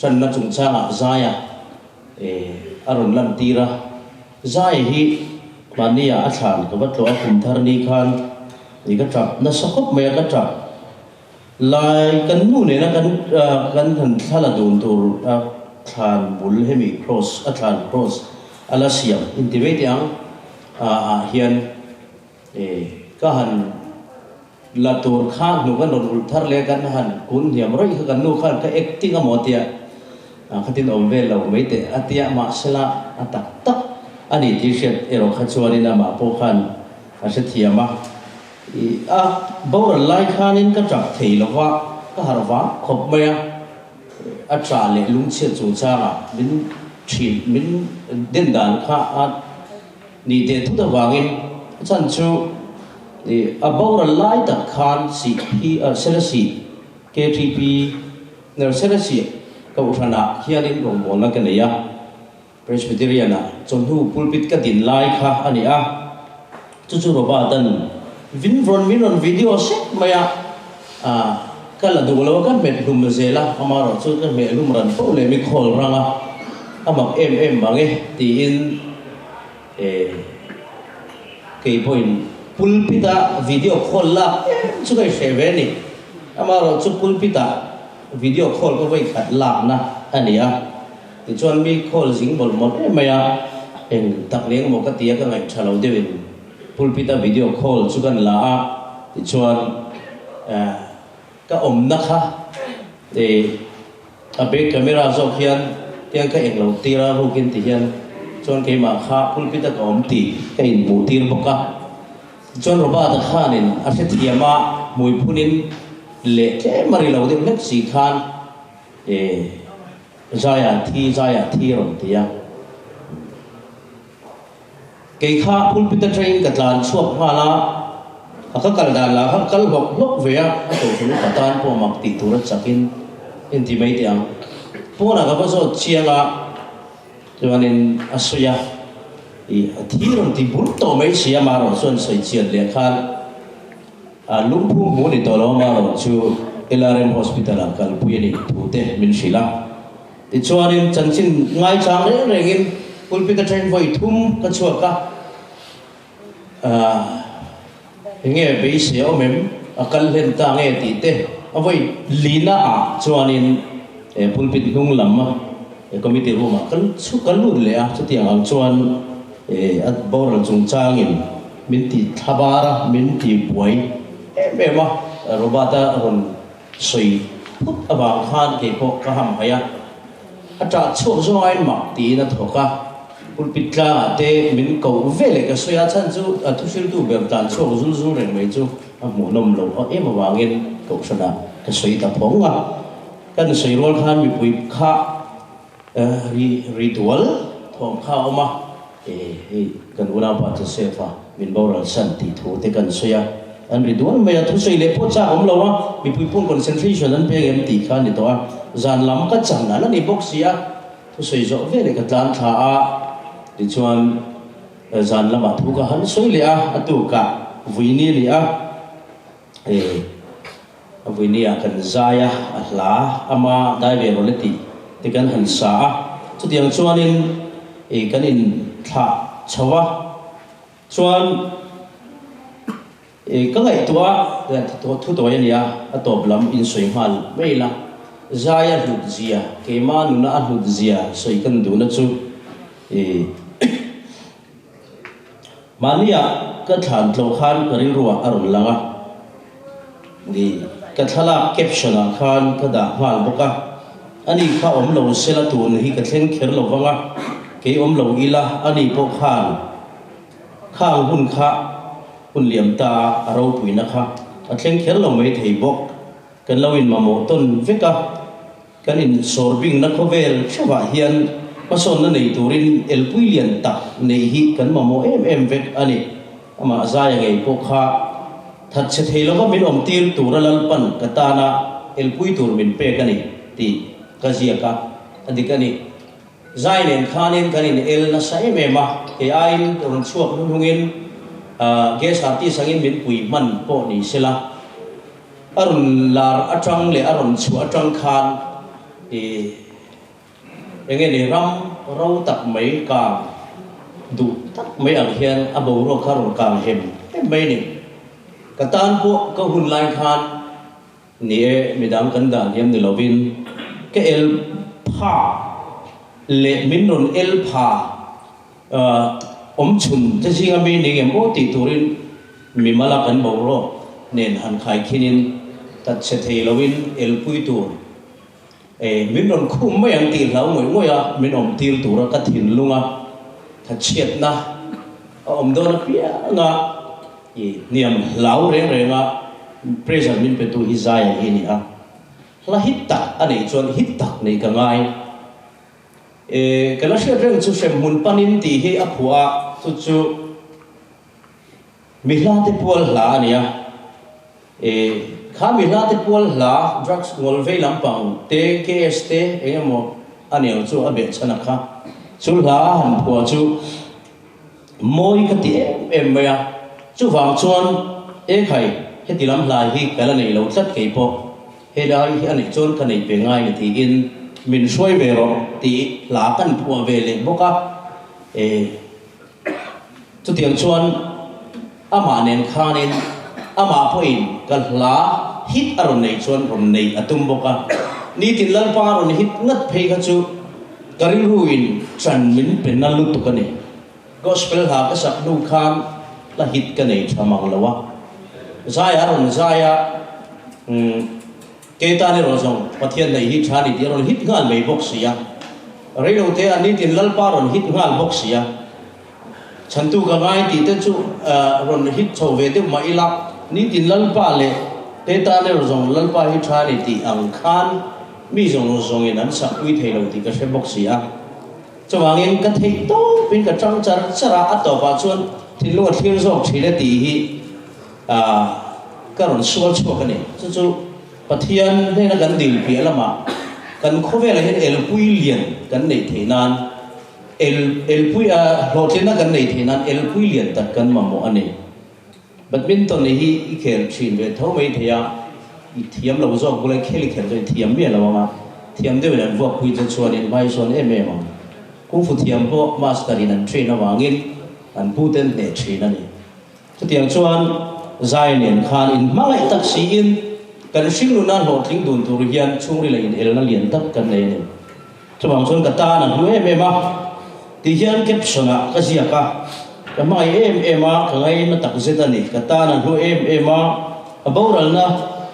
tanna chungchangah Zaia a rawn lantir a. Zaia hi mahnia a thlan ka va tlawh a, kum thar ni khan i ka tap nasa khawp mai a, ka tap lai kan nu nena kan kan han thla la dun tur a thlan bul hemi cross a thlan cross a la siam inti mai teh ang ah hian ka han La tur kha hnu kan rawn ulh thar leh kan han kun hniam rawih kha kan nu khan ka acting a maw tia khatin awm vel lo mai teh a tia mahsela a tak tak a ni tih hriat erawh kha chuanin amah pawh khan a hrethiam a, i a boral lai khanin ka tap thei lo va ka harh vang khawp mai a, a tah leh lungchhiat chungchangah min thin min den dan kha a Ni teh thut avangin a chhan chu a boral lai tak khan Sihphi Selesih KTP ner Selesih Kohhranah hianin rawngbawlna ka nei a, Presbyterian-ah chawhnu pulpit ka din lai kha a ni a, chu chu Robert-a'n vin rawn min rawn video sek mai a, ka la duh lo a, ka hmet hlum zel a, amaherawhchu ka hmeh hlum ran fo leh mi khawl rang a, a mak em em mang e tiin. Kei pawhin Pulpit-a video call lak em chu ka i hreh ve a ni. Amaherawhchu pulpit-ah video call ka vawi khat lakna a ni a. Tichuan mi call zing mawlh mawlh em mai a, eng tak leng maw ka ti a, ka ngaih tha lo deuhin pulpit-a video call chu kan la a. Tichuan ka awmna kha a back camera zawk hian tiang ka eng lo tir a rukin ti hian chuan keimah kha pulpit a ka awm tih ka inhmuh tir bawk a. Tichuan Robert-a khanin a hrethiam a, hmui phunin leh tlem a ri lo deuh hlek si khan Zaiah thi, Zaiah thi a rawn ti a. Kei kha pulpit atangin ka tlan chhuak nghal a, a ka kal dan lah kha ka kal hlawk hlawk ve a, a kohhran upa tan pawh mak tih tur a chakin inti mai teh ang. Pawnah ka va zawt chiang a, chuanin a sawi a, ih a thi rawn ti bur tawh mai si a, amaherawh chuan sawi chian leh khan a lungphu hmu ni tawh lo, amaherawh chu LRM Hospital ah kalpui a nih thu te min hrilh a. Tichuanin chanchin ngaichang reng rengin pulpit atangin vawi thum ka chhuak a, aah enge beisei a awm em, a kal hlen ta nge tih te a vawi lina ah chuanin pulpit hnung lam a committee room ah ka ka lut leh a, chutiang ang chuan a boral chungchangin min ti thlabar a, min ti buai em em a, Robert-a rawn Sawi phut avang khan kei pawh ka ham haih a, a ṭah chhuak zawng aiin mak tiin a thawk a, pulpit tlangah te min koh ve leh ka sawi a, chhan chu a thuhriltu ber tlan chhuak zul zul reng mai chu a hmuhnawm loh em avangin kohhranah ka sawi ta phawng a, kan sawi rual khan mipui kha ri ri dual thawm kha a awm a, hei kan unaupa Joseph-a min boral san tih thu te kan sawi a, an ri dual mai a, thusawi leh pawh chak awm lo a, mipui pawh concentration an peng em tih kha a ni tawh a, zan lam ka chan a la ni bawk si a, thusawi zawh veleh ka tlan thla a, tichuan zan lamah thu ka han sawi leh a, a tukah vuini a ni a, A vuinia kan zai a, a hla ama dai ve rawh le tih te kan han sa a. Chutiang chuanin ih kan inthlah chho a, chuan ih ka ngaihtuah a, thu tawi a nia, a tawp lam insawi nghal mai ila. Zai a hlut zia, keimah nuna a hlut zia sawi kan duhna chu ih Mahnia ka thlan tlawh khan ka rilruah a rawn lang a, ni ka thlalak caption ah khan ka dah nghal bawk a, ani kha awm lo sela tun hi ka thleng kher lo vang a, kei awm lo ila ani pawh khan khang hun kha hun liam ta a, a ropuina kha a thleng kher lo mai thei bawk, kan lo inmamawh tawn vek a. Kan insawrbingna khawvel theuhah hian hmasawnna nei turin elpui lian tak neih hi kan mamawh em em vek a ni. Amah Zaia ngei pawh kha thatchhe thei lova min awmtir tura Lalpan ka tana elpui tur min pek a ni tih ka ziak a, a dik a ni. Zai nen khanin kan in el nasa em em a, kei aiin rawn chhuak hnuhnungin guest artist angin min pui hman pawh ni sela, A rawn lar atang leh a rawn chhuah atang khan ih eng nge ni ram ro tak mai kang duh tak mai ang hian a boruak kha a rawn kang hem em mai a ni. Ka tan pawh ka hun lai khan ni e midang kan dan hiam ni lovin ka el pha leh min rawn el pha Awm chhun te zinga mi ni ngem aw tih turin mimala kan boruak nen han khaikhinin tat chhe thei loin elpui tur min rawn khum mai ang tih hlau ngawih ngawih a min awm tir tura ka thinlunga thachhiatna a awm dawn apianga i hniam hlau reng renga pressure min petu hi Zaia hi a ni a, hla hit tak a neih chuan hit tak neih ka ngai. E, ka la hriat reng chu hremhmun panin tih hi a phuah a, chu chu mi hla te pual hla a nia. E, kha mi hla te pual hla drugs ngawl vei lampang te, KS te eng emaw a niang chu a behchhan a kha. Chu hla a han phuah chu mawi ka ti em em mai a, chuvang chuan e khai heti lam hla hi ka la nei lo tlat kei pawh. He lai hi a neih chuan ka neih ve ngai ni tiin min hruai ve rawh tih hla kan phuah ve leh bawk a, e chutiang chuan Amah nen khanin amah pawhin ka hla hit a rawn neih chuan rawn neih a tum bawk a. Nitin Lalpa rawn hit ngat phei kha chu ka rilruin ṭan min pe na lutuk a ni. Gospel hla ka sak hnu khan hla hit ka nei ṭha mang lo a. Zai a rawn zai a, umm kei tan erawh zawng Pathian neih hi ṭha a ni tih a rawn hit nghal mai bawk si a. Reilote a nitin Lalpa rawn hit nghal bawk si a. Chhantu ka ngai tih te chu rawn hit chho ve deuh mah ila, nitin Lalpa leh Teta ner zawng Lalpa hi tha ni tih ang khan mi zawng zawngin an sakpui thei lo tih ka hre bawk si a. Chuvangin ka theih tawpin ka tang char char a, a tawpah chuan thinlung a thlir zawk thin e tih hi ka rawn sual chhuak a ni. Chu chu Pathian hnena kan dil piah lamah kan khawvelah hian elpui lian kan neih theih nan, El, elpui a hlawhtlinna kan nei thei nan elpui lian tak kan mamawh a ni. Badminton hi i khel thin ve tho mai thei a, i thiam lo zawk bula i khel i khel chuan i thiam miah lo ang a, thiam deuhin an vuakpui che chuanin hmai sawn em em ang. Kung fu thiam pawh master in an train avangin an pu ten hneh thin a ni. Chutiang chuan zai nen khan in hmangaih tak siin kan hringnuna hlawhtling dun tur hian chhungrila in elna lian tak kan nei a ni. Chuvang chuan ka tan a hlu em em a, tih hian caption ah ka ziak a, ka hmangaih em em a, ka ngaina tak zet a ni, ka tan a hlu em em a, a boralna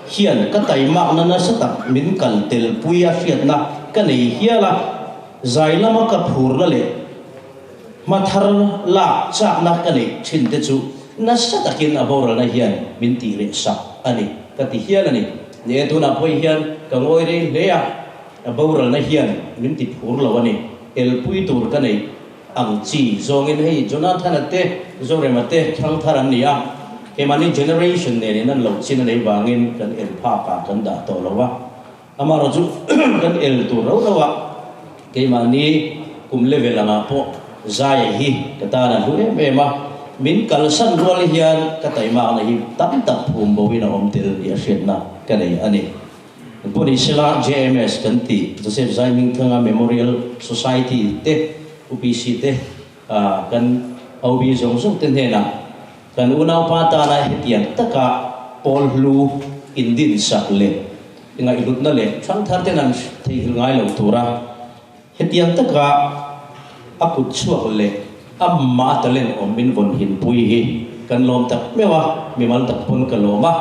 hian ka taimakna nasa tak min kal tel pui a hriatna ka nei hial a, zai lama ka phurna leh hma thar lak chakna ka neih thin te chu nasa takin a boralna hian min tih reh sak a ni ka ti hial a ni. Ni e, tunah pawh hian ka ngawi rei hle a. A boralna hian min ti phur lo a ni. Elpui tur ka neih ang chi zawngin hei Jonathan-a te, Zorema te thangthar an ni a, keimahni generation nen in an lo chin a nei vangin kan el phakah kan dah tawh lo a. Amaherawh chu kan el tur rau rau a, keimahni kum level angah pawh Zaia hi ka tan a hlu em em a, min kalsan rual hian ka taimakna hi tam tak phum boin a awm tel tih a hriatna ka nei a ni. Pawnisela JMS kan tih Joseph Zaihmingthanga Memorial Society te, UPC te, kan OB zawng zawng te hnenah kan unaupa tana hetiang taka pawl hlu indinsak leh ngaihhlutna leh thangthar ten an theihnghilh ngai lo tura hetiang taka a kut chhuak leh amah a talent awm min vawn hinpui hi kan lawm tak meuh a, mimal tak pawn ka lawm a.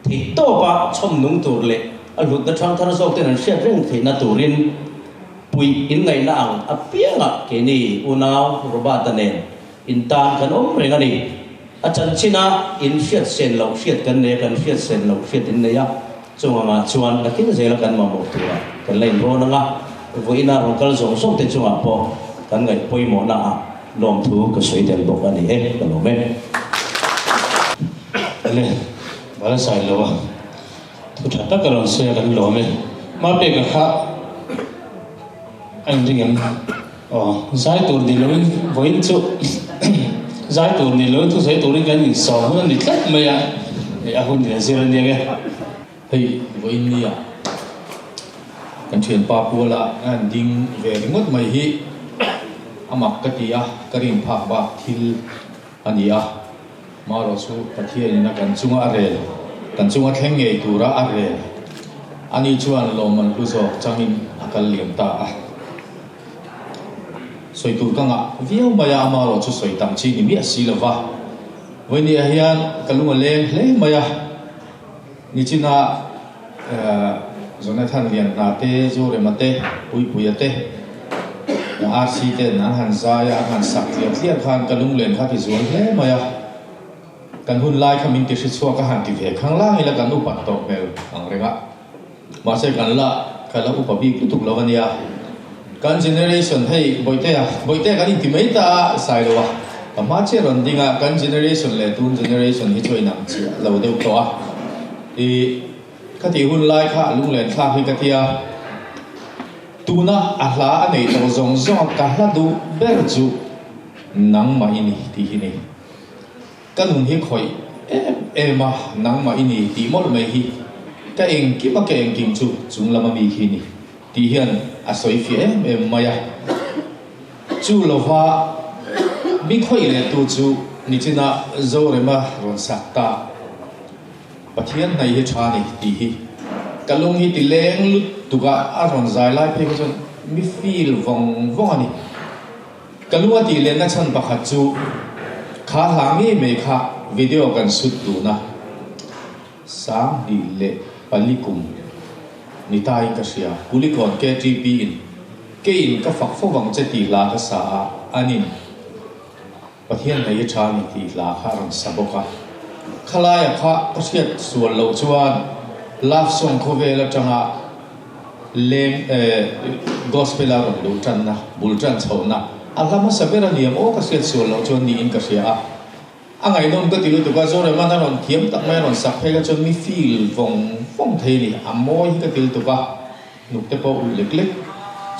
Theih tawpa chhawm nung tur leh a hlutna thang thar zawk ten an hriat reng theihna turin puih inngaihna ang apiangah keini unau Robert-a nen intan kan awm reng a ni. A chanchina in hriat sen loh hriat kan nei a, kan hriat sen loh hriat in nei a, chung angah chuan nakin zela kan mamawh turah kan la inrawn ang a, vawiina rawn kal zawng zawng te chungah pawh kan ngaih pawimawhna ah lawmthu ka sawi tel bawk a ni e, ka lawm e. Ele, bal sai lo a, thu tha tak a rawn sawi a kan lawm e. Hma pek a kha a inring em? Aw, zai tur ni loin vawiin chu zai tur ni loin thusawi turin kan insawm hun a ni tlat mai a, a hun leh zir a nia nge. Hei vawiin nia kan thianpa Puala a han ding ve ringawt mai hi a mak ka ti a, ka rin phak bak thil a ni a, marawh chu Pathianin a kan chunga a rel, kan chunga thleng ngei tura a rel a ni chuan lawmman hlu zawk changin a kal liam ta a. Sawi tur ka ngah viau mai a, amarawh chu sawi tam chi ni miah si lo va. Vawinia hian ka lung a leng hle mai a, nichina Jonathan Lianhna te, Zorema te, Puipuia te, RC ten an han zai a, an han sak tliar tliar khan ka lunglen kha ti zual hle mai a. Kan hun lai kha min ti hre chhuak a han ti ve khang lang ila kan upat tawh hmel ang reng a. Mahse kan la ka la upa bik lutuk lo a nia. Kan generation hei Bawihtea, Bawihtea kan inti mai ta a sai lo a, ka hma chiah rawn ding a, kan generation leh tun generation hi chu a inang chiah lo deuh tawh a. Ih. Ka tih hun lai kha a lunglen thlak hi ka ti a, tuna a hla a neih tawh zawng zawng a ka hla duh ber chu nangmah i ni tih hi ni. Ka nun hi khawih em em a, nangmah i ni tih mawlh mai hi ka engkim a ka engkim chu chung lama mi khi ni tih hian a sawi fiah em em mai a. Chu lova mi khawih leh tu chu. Nichina Zorema rawn sak ta. Pathian hnaih hi tha ni tih hi ka lung hi ti leng lutuk a, a rawn zai lai phei kha chuan mi feel vawng vawng a ni. Ka lung a tih lenna chhan pakhat chu kha hla ngei mai kha video kan shoot dun a, 2004 kum ni tain ka hria, Kulikawn KTP in keiin ka fak fo vang che tih hla ka sa a, anin. Pathian hei hi tha a ni tih hla kha a rawn sa bawk a. Khalaia kha ka hriat sual loh chuan love song khawvel atanga leng gospel a rawn luh tanna, bul tan chhohna a hla hmasa ber a ni ang aw ka hriat sual loh chuan niin ka hria a. A ngaihnawm ka ti lutuk a, Zoreman a rawn thiam tak mai a rawn sak phei kha chuan mi feel vawng vawng thei a ni, a mawi hi ka ti lutuk a, hnuk te pawh ulh lek lek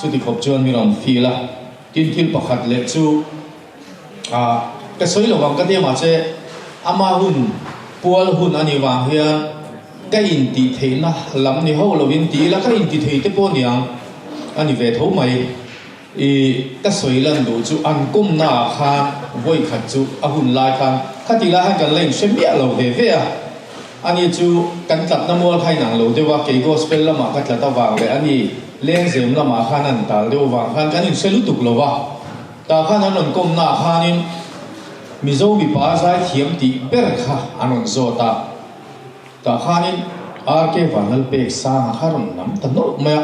chuti khawp chuan mi rawn feel a. Tin thil pakhat leh chu. Ah, ka sawi lo vang ka ti a mahse ama hun pual hun a nih vang hian ka intih theihna lam ni ho lovin ti ila ka inti thei te pawh niang a ni ve tho mai. I ka sawi lan duh chu an kawmna ah khan vawi khat chu a hun lai khan khati lai khan kan la inhre miah lo ve ve a, ani chu kan tlatna mual kha inang lo deuh a, kei gospel lamah ka tlat avang leh ani lengzem lamah khan an tal deuh avang khan kan inhre lutuk lo va. Tah khan an rawn kawmna ah khanin Mizo mipa zaithiam tih ber kha an rawn zawt a, tah khanin RK Vanlalpek Sanga kha rawn lam ta nawlh mai a,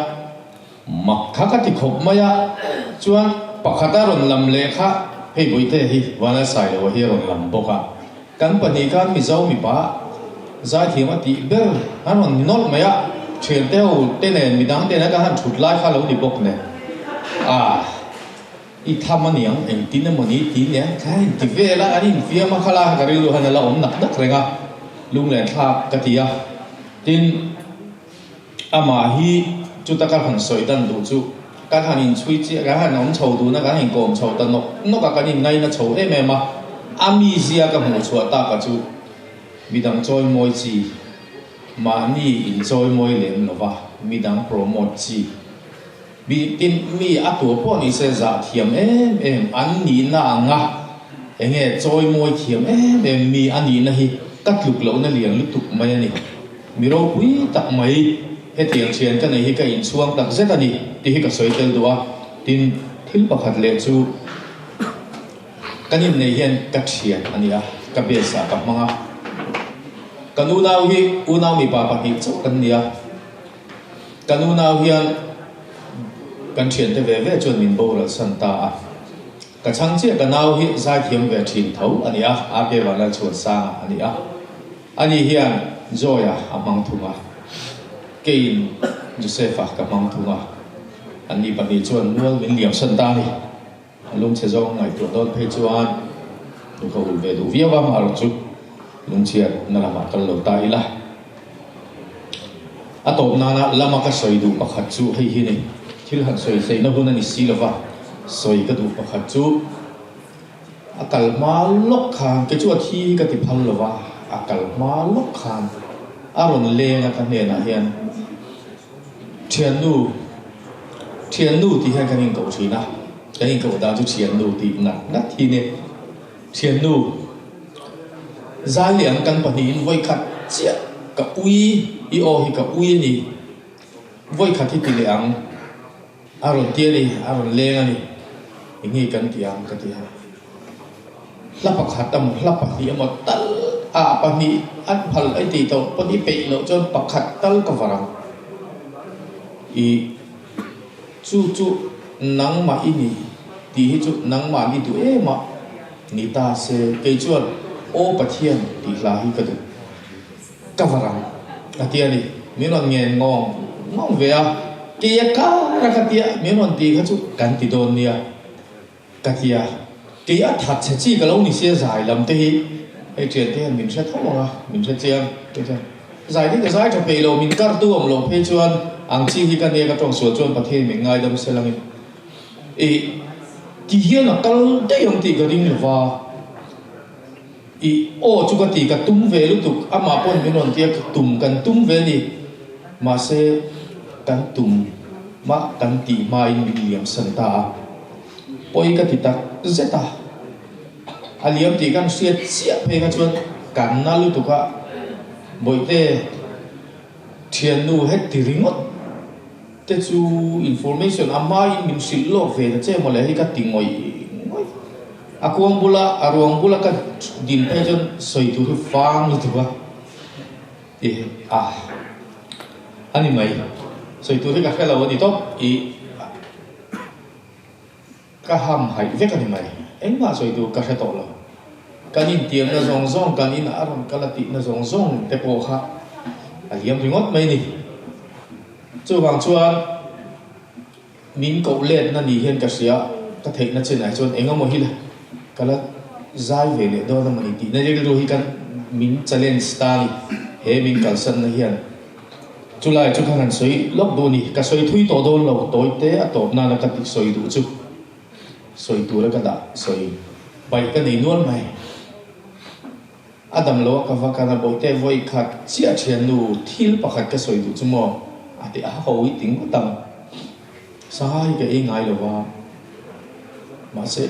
mak kha ka ti khawp mai a, chuan pakhat a rawn lam leh kha hei Bawihte hi Vanlalsailoa hi a rawn lam bawk a, kan pahnih khan Mizo mipa zaithiam a tih ber an rawn ni nawlh mai a, thiante ho te nen midang te nen kan han thut lai kha lo ni bawk nen ah. I tham a niang, engtin emaw ni ti nia, kha in ti vel a, an infiam a, khalai ka rilru hian a la awm nak nak reng a, lunglen thlak ka ti a. Tin, amah hi chuta ka han sawi dan duh chu, kan han inchhui chiah, kan han awm chho dun a, kan inkawm chho ta nawk nawk a, kan inngaina chho em em a, a mizia ka hmuh chhuah taka chu midang chawimawi chi, mahni inchawimawi lem lova midang promote chi. Mi tin mi a tur pawh ni se zah thiam em em an nihna ang a, enge chawimawi thiam em em mi a nihna hi ka tluk lohna lian lutuk mai a ni. Mi ropui tak mai hetiang thian ka nei hi ka inchhuang tak zet a ni tih hi ka sawi tel duh a. Tin, thil pakhat leh chu kan innei hian ka thian a ni a, ka base ah ka hmang a. Kan unau hi unau mipa pahnih chauh kan ni a. Kan unau hian kan thiante ve ve chuan min boral san ta a, ka chhang chiah ka nau hi zaithiam ve thin tho a ni a, RK Vanlalchhuansanga a ni a, ani hian Joy-a a hmang thung a, keiin Joseph-a ka hmang thung a, anni pahnih chuan mual min liam san ta a ni. A lungchhe zawng ngaihtuah dawn phei chuan nu ka ulh ve duh viau a, amaherawh chu lungchhiat na lamah kal lo ta ila. A tawp nana lama ka sawi duh pakhat chu hei hi ni, thil han sawi hleihna hun a ni si lova, sawi ka duh pakhat chu a kal hma lawk khan, kei chu a thi hi ka ti phal lova, a kal hma lawk khan a rawn leng a ka hnenah hian, Thiannu, Thiannu tih hian kan inkoh thin a, kan inkoh dan chu Thiannu tih ngat ngat hi ni. Thiannu, Zai leh ang kan pahnihin vawikhat chiah ka ui, i aw hi ka ui a ni, vawikhat hi ti leh ang, a rawn ti a ni, a rawn leng a ni, eng nge kan ti ang ka ti a. Hla pakhat emaw hla pahnih emaw tal ah pahnih an phal ai tih tawh pawn i peih loh chuan pakhat tal ka var ang. I chu chu nangmah i ni tih hi chu nangmah ni duh em a ni ta se kei chuan Aw Pathian tih hla hi ka duh ka var ang a ti a ni. Min rawn ngen ngawng ngawng ve a, kei a kar a ka tia min rawn tih kha chu kan ti dawn nia. Ka ti a, kei a that chhe chi ka lo ni sia zai lam te hi hei thian te hian min hre tho ang a, min hre chiang te chuan zai te ka zai tha peih lo, min kar tu awm loh phei chuan ang chi hi ka nia ka tawng sual chuan Pathian min ngaidam sel angin i ti hian a kal daih ang tih ka ring lo va, i aw chu ka ti ka tum ve lutuk amah pawn min rawn tia ka tum kan tum ve a ni mahse kan tum mah kan tih hmain min liam san ta a. Pawi ka ti tak zet a. A liam tih kan hriat chiah phei kha chuan kan na lutuk a, Bawihte thiannu heti ringawt te chu information a hmain min hrilh lawk ve ta che mawle hei ka ti ngawih ngawih. A kuang bula a ruang bula ka din phei chuan sawi tur hi fang lutuk a ti a a ni mai. Sawi tur hi ka hre lo a ni tawp i. Ka ham haih vek a ni mai. Engmah sawi tur ka hre tawh lo. Kan intiamna zawng zawng, kan in a rawn kal a tihna zawng zawng te pawh kha a liam ringawt mai ni. Chuvang chuan min koh letna ni hian ka hria, ka theihna chinah hi chuan eng emaw hi la ka la zai ve leh dawn emaw ni tihna rilru hi kan min challenge ta a ni. He min kalsanna hian. Chulai chu ka han sawi lawk duh a ni. Ka sawi thui tawh dawn lo, tawi te a tawp nana ka tih sawi duh chu sawi tura ka dah sawi paih ka nei nual mai. A dam lo a ka va kan a bawihte vawi khat chiah thiannu thil pakhat ka sawi duh chu maw a ti a ho i ti ngawt ang. Sangha hi ka ei ngai lo va, mahse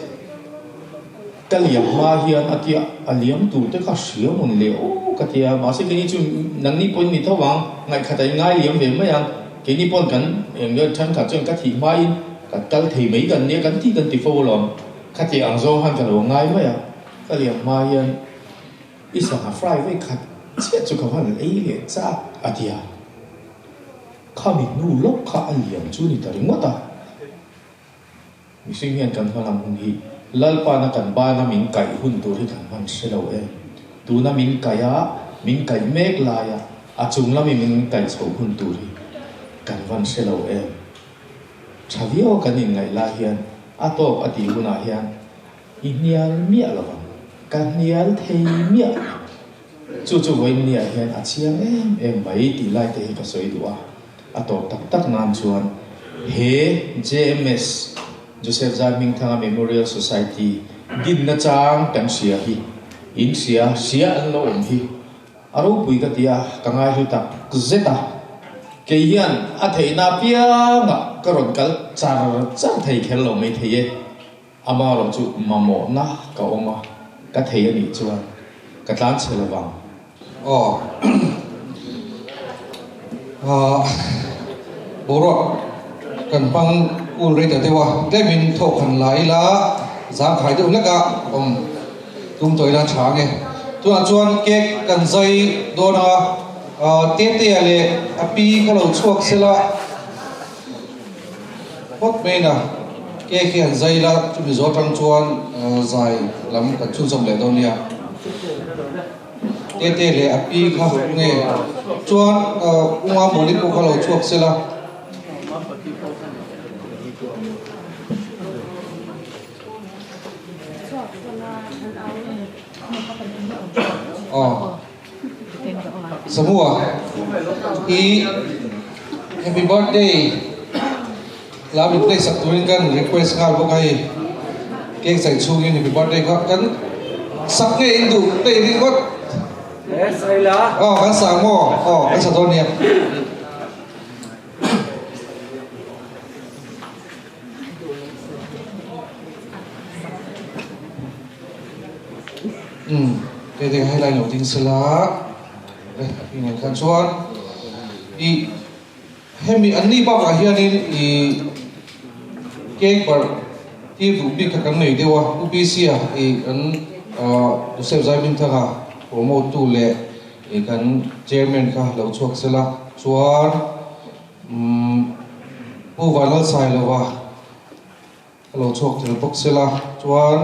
ka liam hma hian a tia a liam tur te kha hria mawn le aw ka tia, mahse keini chu nangni pawhin ni tho ang, ngaihkhat a ingai liam ve mai ang, keini pawn kan eng nge thenkhat chuan ka thih hmain ka kal thei mai kan nia kan ti kan ti fo alawm, khatiang ang zawng khan ka lo ngai mai a, ka liam hma hian i sangha fry vei khat chiah chu ka van ei leh chak a tia. Khami hnu lawk kha a liam chu ni ta ringawt a. Mihring hian kan hmalam hun hi Lalpana kan bana min kaih hun tur hi kan hman hre lo em? Tuna min kaih a, min kaih mek laia a chung lami min kaih chhoh hun tur hi kan van hre lo em? Tha viau a kan inngaih lai hian a tawk a tih hunah hian i hnial miah lo vang, ka hnial thei miah lo. Chu chu vawiinniah hian a chiang em em mai tih lai te hi ka sawi duh a, a tawp tak tak nan chuan he JMS, Joseph Zaihmingthanga Memorial Society, dinna chang kan hria hi in hria hria an lo awm hi a ropui ka ti a, ka ngaihlu tak zet a, kei hian a theihna apiangah ka rawn kal char char thei kher lo mai thei e. Amaherawh chu mamawhna ka awm a, ka thei a nih chuan ka tlan chhe lo vang. Aw. Ahh. Boruak kan hmang kul rei ta deuh a, tlemin thawk han la ila zangkhai deuh hlek a awm tum tawh ila tha nge. Tunah chuan cake kan zai dawn ang a, ahh Tetea leh a pi kha lo chhuak sela. Phawt mai na, cake hi han zai la, chumi zawh atang chuan zai lam kan chhunzawm leh dawn nia. Tete leh a pi kha nge chuan Unga Mawli pawh kha lo chhuak sela. Aw. Samua i happy birthday la min play sak turin kan request nghal bawk a hei cake zai chhungin happy birthday kha kan sak nge in duh play ringawt aw kan sak maw aw kan sa dawn nia. Umm kei te helai lo ding sela eh a pi nen khan chuan ih hemi an ni bakah hianin ih cake barh tir duh bik kha kan nei deuh a U P C a ih kan ah Joseph Zaimingthanga promote tu leh ih kan chairman kha lo chhuak sela chuan umm Pu Vanlalsailova Ka lo chhuak tel bawk sela chuan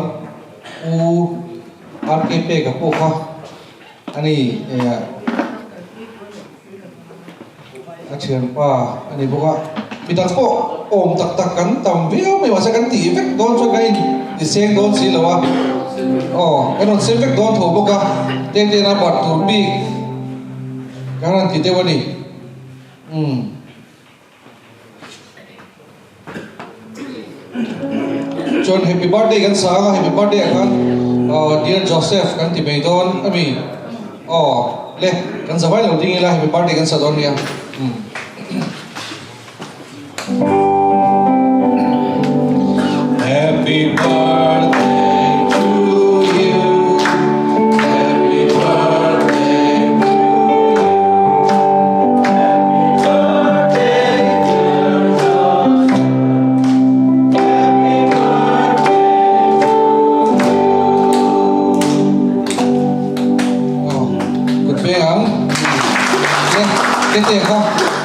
U RK Peka pawh kha a ni a thianpa a ni bawk a, mi dang pawh awm tak tak kan tam viau mai mahse kan tih vek dawn chuan kan in seng dawn si lo a, aw kan rawn sem vek dawn tho bawk a, Tete-na barh tur bik kan rawn ti deuh a ni. Umm. Chuan happy birthday kan sa a, happy birthday ah khan dear Joseph kan ti mai dawn a mi? Aw le kan za vai lo ding ila happy birthday kan sa dawn nia. Happy birthday to you.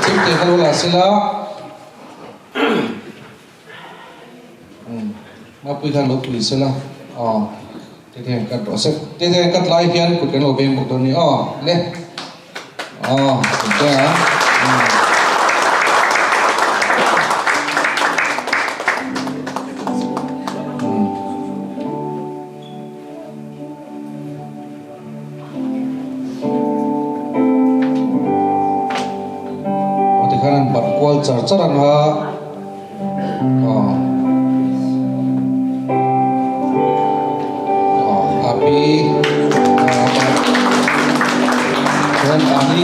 Chemte kha lo la sela. Mapui khan lo pui sela. Aw. Te te kat rawh se. Te te kat lai hian kut kan lo veng bawk dawn ni. Aw. Le. Aw. Te a. Aw tikhan an barh kual char char ang a. Aw. Aw api chuan ani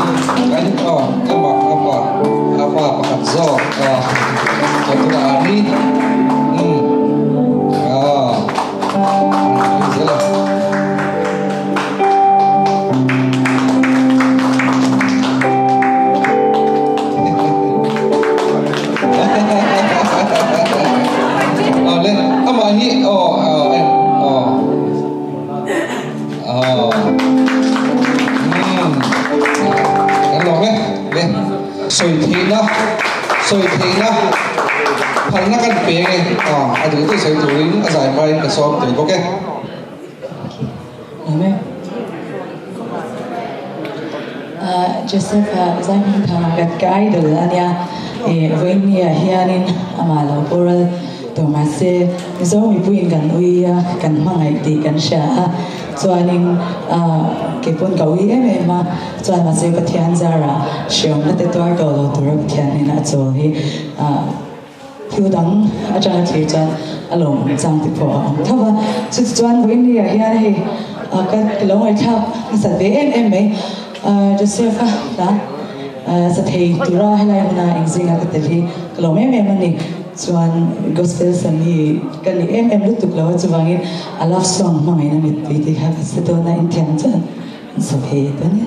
kan aw amah apa apa pakhat zawk aw chuan tunah ani umm aw. Sawi theihna phalna kan peng e a duh duh sawi turin a zai hmain ka sawm tel bawk e. Amen. Joseph Zaihmingthanga kan ka idol ania e vawinia hianin amah lo boral tawh mahse Mizo mipuiin kan ui a kan hmangaih tih kan hria a chuanin keipawn ka ui em em a chuan mahse Pathian zarah hriamna te tuar tawh lo tura Pathian hnena a chawl hi Thil dang atanga thlir chuan a lawmawm chang te pawh a awm tho va. Chutichuan vawiinni ah hian hei ka lo ngaihthlak hmasat ve em em mai. Joseph-a hla sa thei tura helai hmuna engzinga ka tel hi ka lawm em em a ni. Chuan gospel sa mi ka ni em em lutuk lo a, chuvangin a love song hmangaihna mittui tih kha ka sa dawn a, inthiam chuan an sa ve dawn e.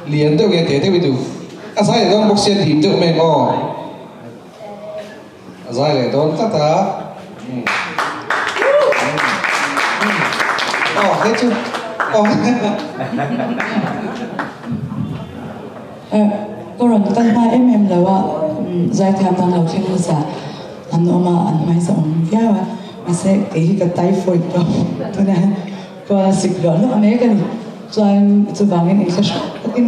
Lian deuh nge te deuh i duh? A zai leh dawn bawk sia dim deuh mai ang aw. A zai leh dawn tlat a. Aw hei chu aw. Ka rawn kal hma em em lo a, zaithiam dang lo thleng hmasa an awm a, an hmaisa awm viau a, mahse kei hi ka typhoid tawh tunah hian ka sik luah luah mek a ni. Chuan chuvangin inthlahrung takin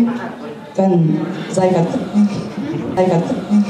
kan zai vat vat mai, zai vat vat mai.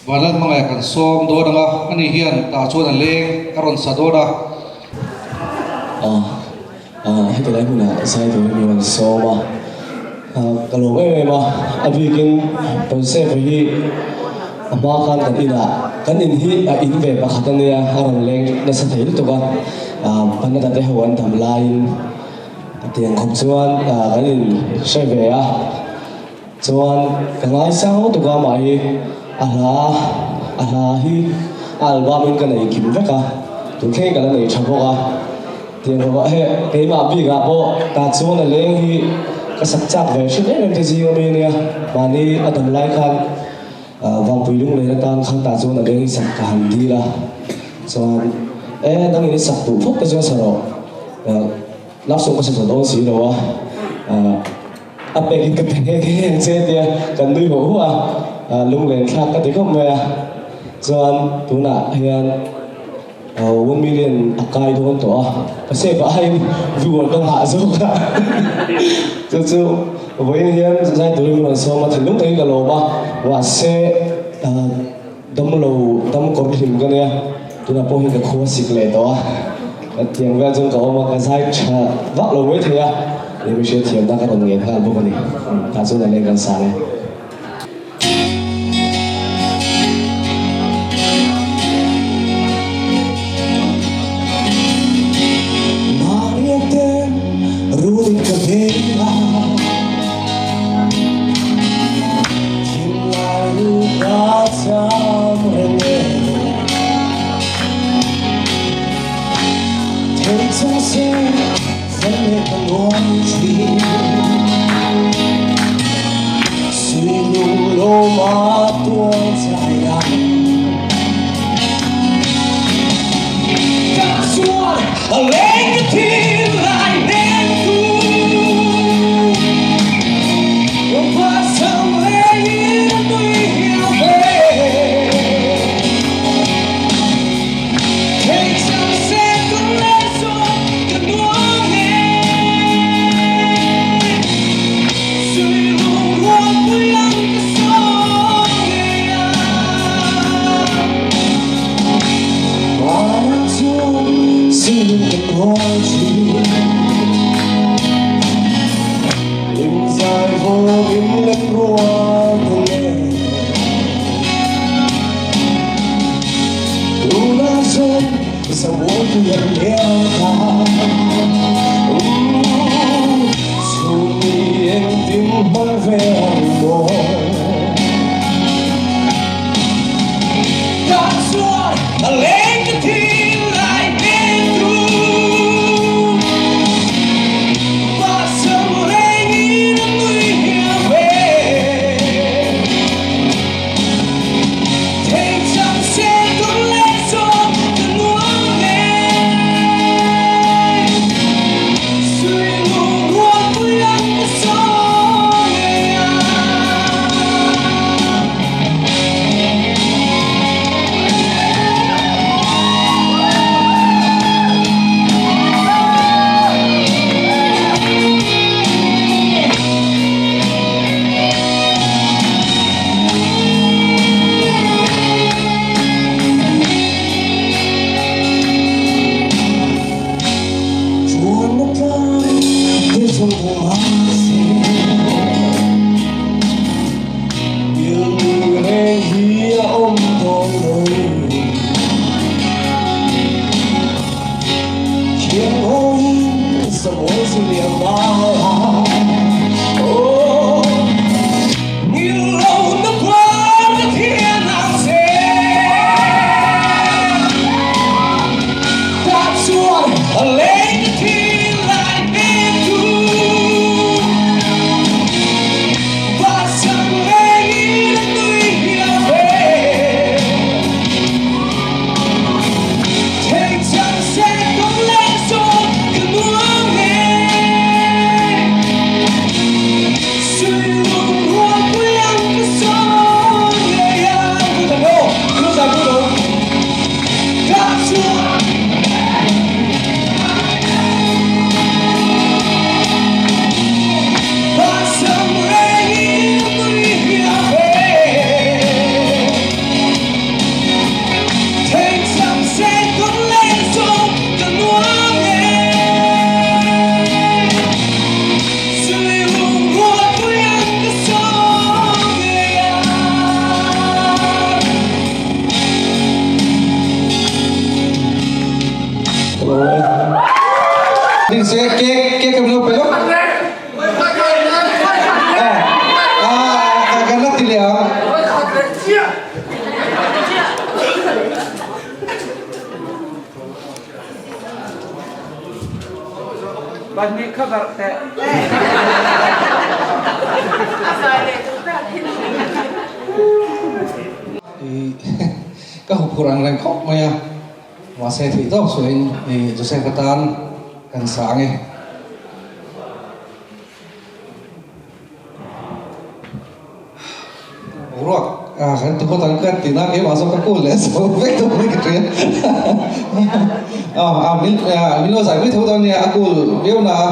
Vanlalhmangaih kan sawm dawn ang a, ani hian tah chuan a leng a rawn sa dawn a. A, heti lai hmunah zai turin mi rawn sawm a, ka lawm em em a, a bikin Joseph-a hi a hma khan kan inah, kan in hi a in ve pakhat a nia, a rawn leng nasa thei lutuk a, Panada te ho an dam laiin a tiang khawp chuan kan in hre ve a, chuan ka ngaisang lutuk a amah hi a hla a hla hi a album in ka nei kim vek a, tun thlengin ka la nei tha bawk a. Tiang rawh ah he keimah bik ah pawh ta chuan a leng hi ka sak chak ve hrim em em te zing a mi ania, mahni a dam lai khan Vangpui lunglen atan khan ta chuan a leng hi sak ka han dil a, chuan e dang in i sak duh phawt te chuan sa rawh, love song ka sa zawt awn si lo a, a pek in ka pe nghe nghe ang che tia kan nui huah huah a, lunglen thlak ka ti khawp mai a, chuan tunah hian. 1 million a kai dawn tawh a, ka save ah hian viewer ka nghah zawk a, chu chu vawiin hian zai turin min rawn sawm a, thinlung takin ka lawm a, mahse dam lo dam kawr hlim ka nia, tunah pawh hian ka khua sik leh tawh a, ka tiang vel chuan ka awm a, ka zai tha vak lo mai thei a, leh mihring thiamna ka rawn ngen nghal bawk a ni, tah chuan a leng kan sang e. Pahnih kha barh teh. Ka huphurh ang reng khawp mai a, mahse theih tawk suahin Joseph atan kan sa ang e. Ruak kan ti phawt ang ka ti na keimah zawk ka kul leh zo vek dawn mai ka hria. Min lo zai mai tho dawn nia a kul viau na a.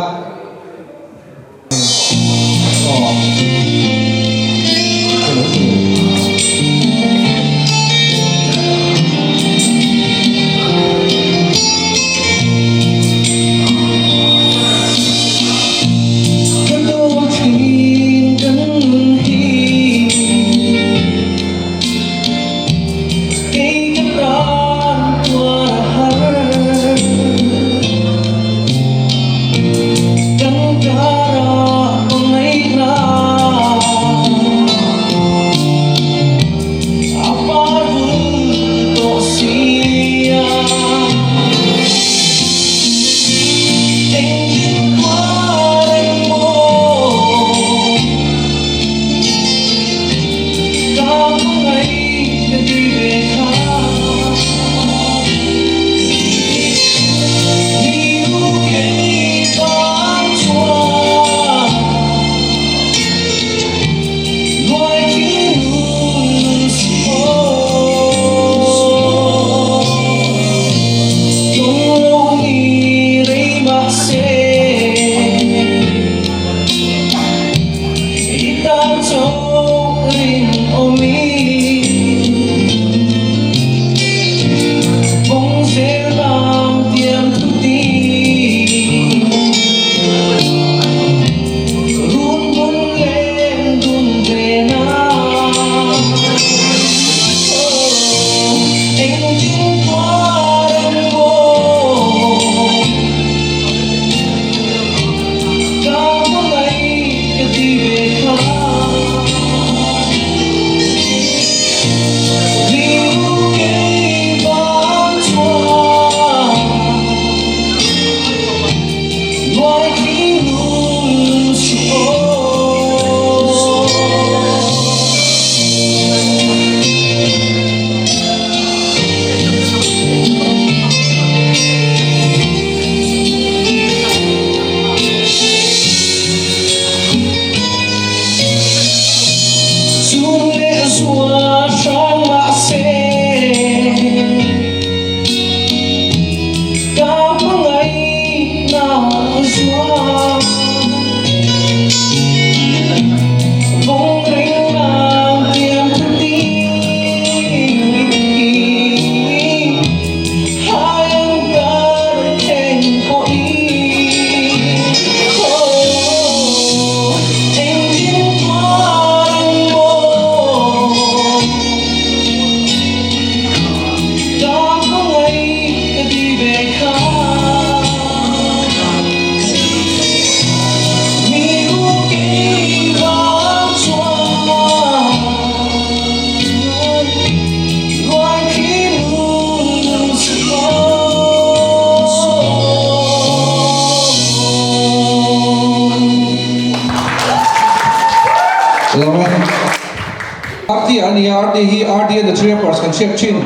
RT a ni a, RT hi RT and the Three Rappers kan hriat thin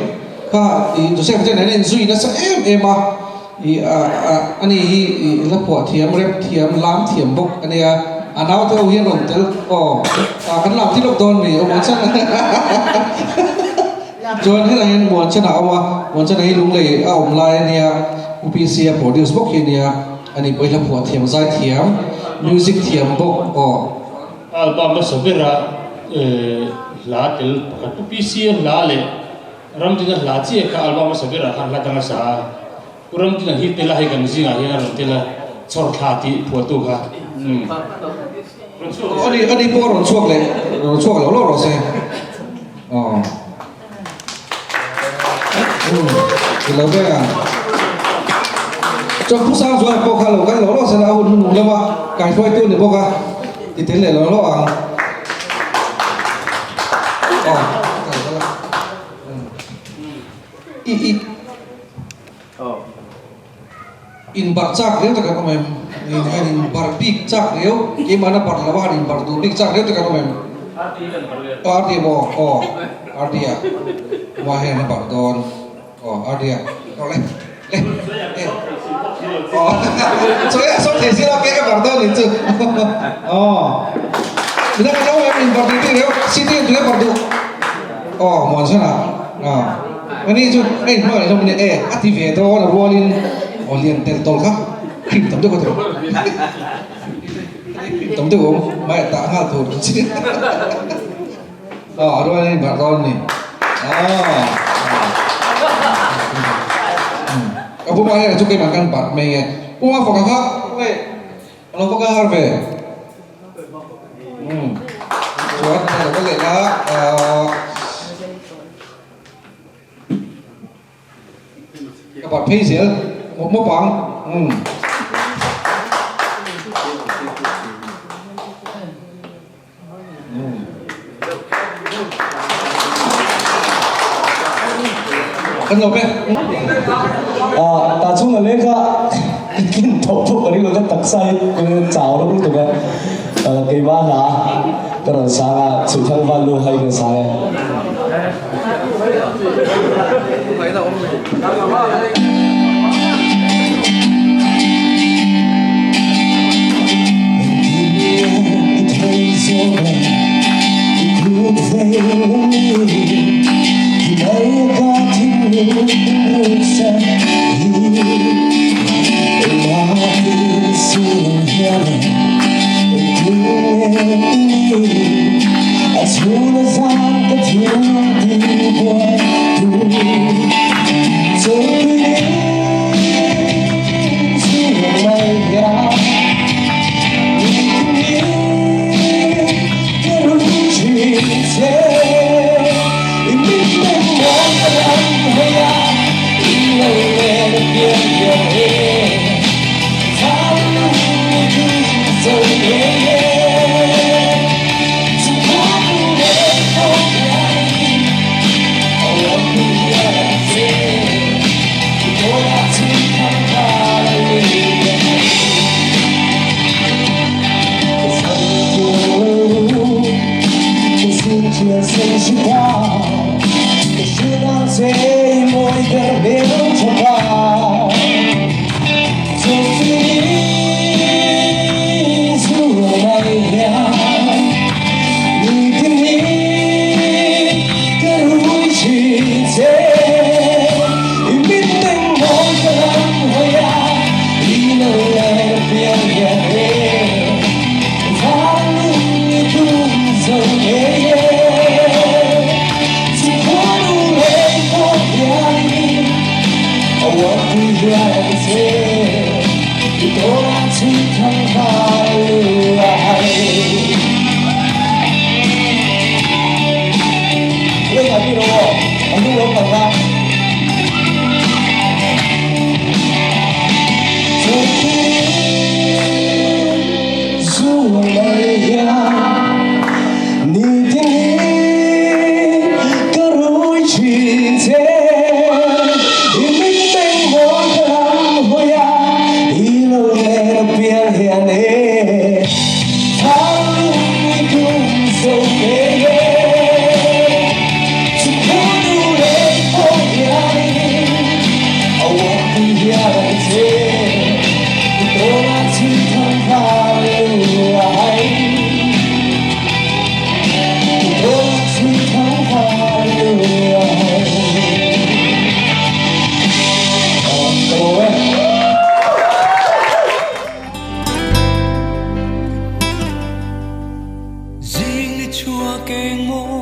kha i Joseph ten an inzui nasa em em a, i a ni hi i la phuah thiam, rap thiam, lam thiam bawk a nia, a naute ho hian rawn tel aw kan lam ti lawk dawn mi awm ang chan chuan hetah hian Muanchana a awm a, Muanchana hi Lunglei a awm lai a nia, UPC a produce bawk hi a nia, ani pawh hi la phuah thiam, zai thiam, music thiam bawk aw. Album hmasa bera hla tel pakhat Pu PC-a hla leh Ramdina hla chiah kha album hmasa berah khan hla dang a sa a. Pu Ramdina hi tel a hei kan zingah hian a rawn tel a, Chhawrthla tih phuahtu kha. Rawn chhuak leh. Ani ani pawh a rawn chhuak leh rawn chhuak lo lo rawh se. Aw. Ti lo vek ang. Chuan Pu Sangzuala pawh kha lo kal lo lo sela a hun hmunung lama kaihruaitu a ni bawk a, ti tel leh lo lo ang. Aw, ka lo kal a. I i. Inbarh chak riau tak an awm em? Niin han in barh bik chak riau, keimahna barh lo a han in barh duh bik chak riau te kan awm em? Aw RD maw? Aw RD a Uma hian a barh dawn. Aw RD a aw le le e aw chawi a sawm thei si lo ke ka barh dawn nih chu aw midang kan awm em in barh duh bik riau city in tunge barh duh aw Muansana aw ani chu hei hmangaih hlawm a nia e a ti ve dawn a rualin aw lian tel tawl kha. Cream tam deuh ka tur. Cream tam deuh awm mai tah nghal tur ang chi. Aw a rual in barh dawn ni. Aw. Ka puma hian chu keimah kan barh mai nge. Puma faka kha wei alo va kal har ve. Um. Chuan ka lo kal leh la Ka barh phei zel mawp mawp ang. Umm. Kan lawm e. Ah, ta chung a leka kin tho pawh ka ring lo ka taksa hi chau rawk lutuk a. Keimah hla ka rawn sang a, Chhuihthang van lu hai ka sang e. Zing ni chhuak eng maw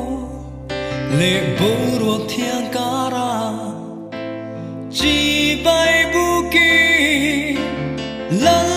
leh boruak thiang kara chi bai buki Lalpa.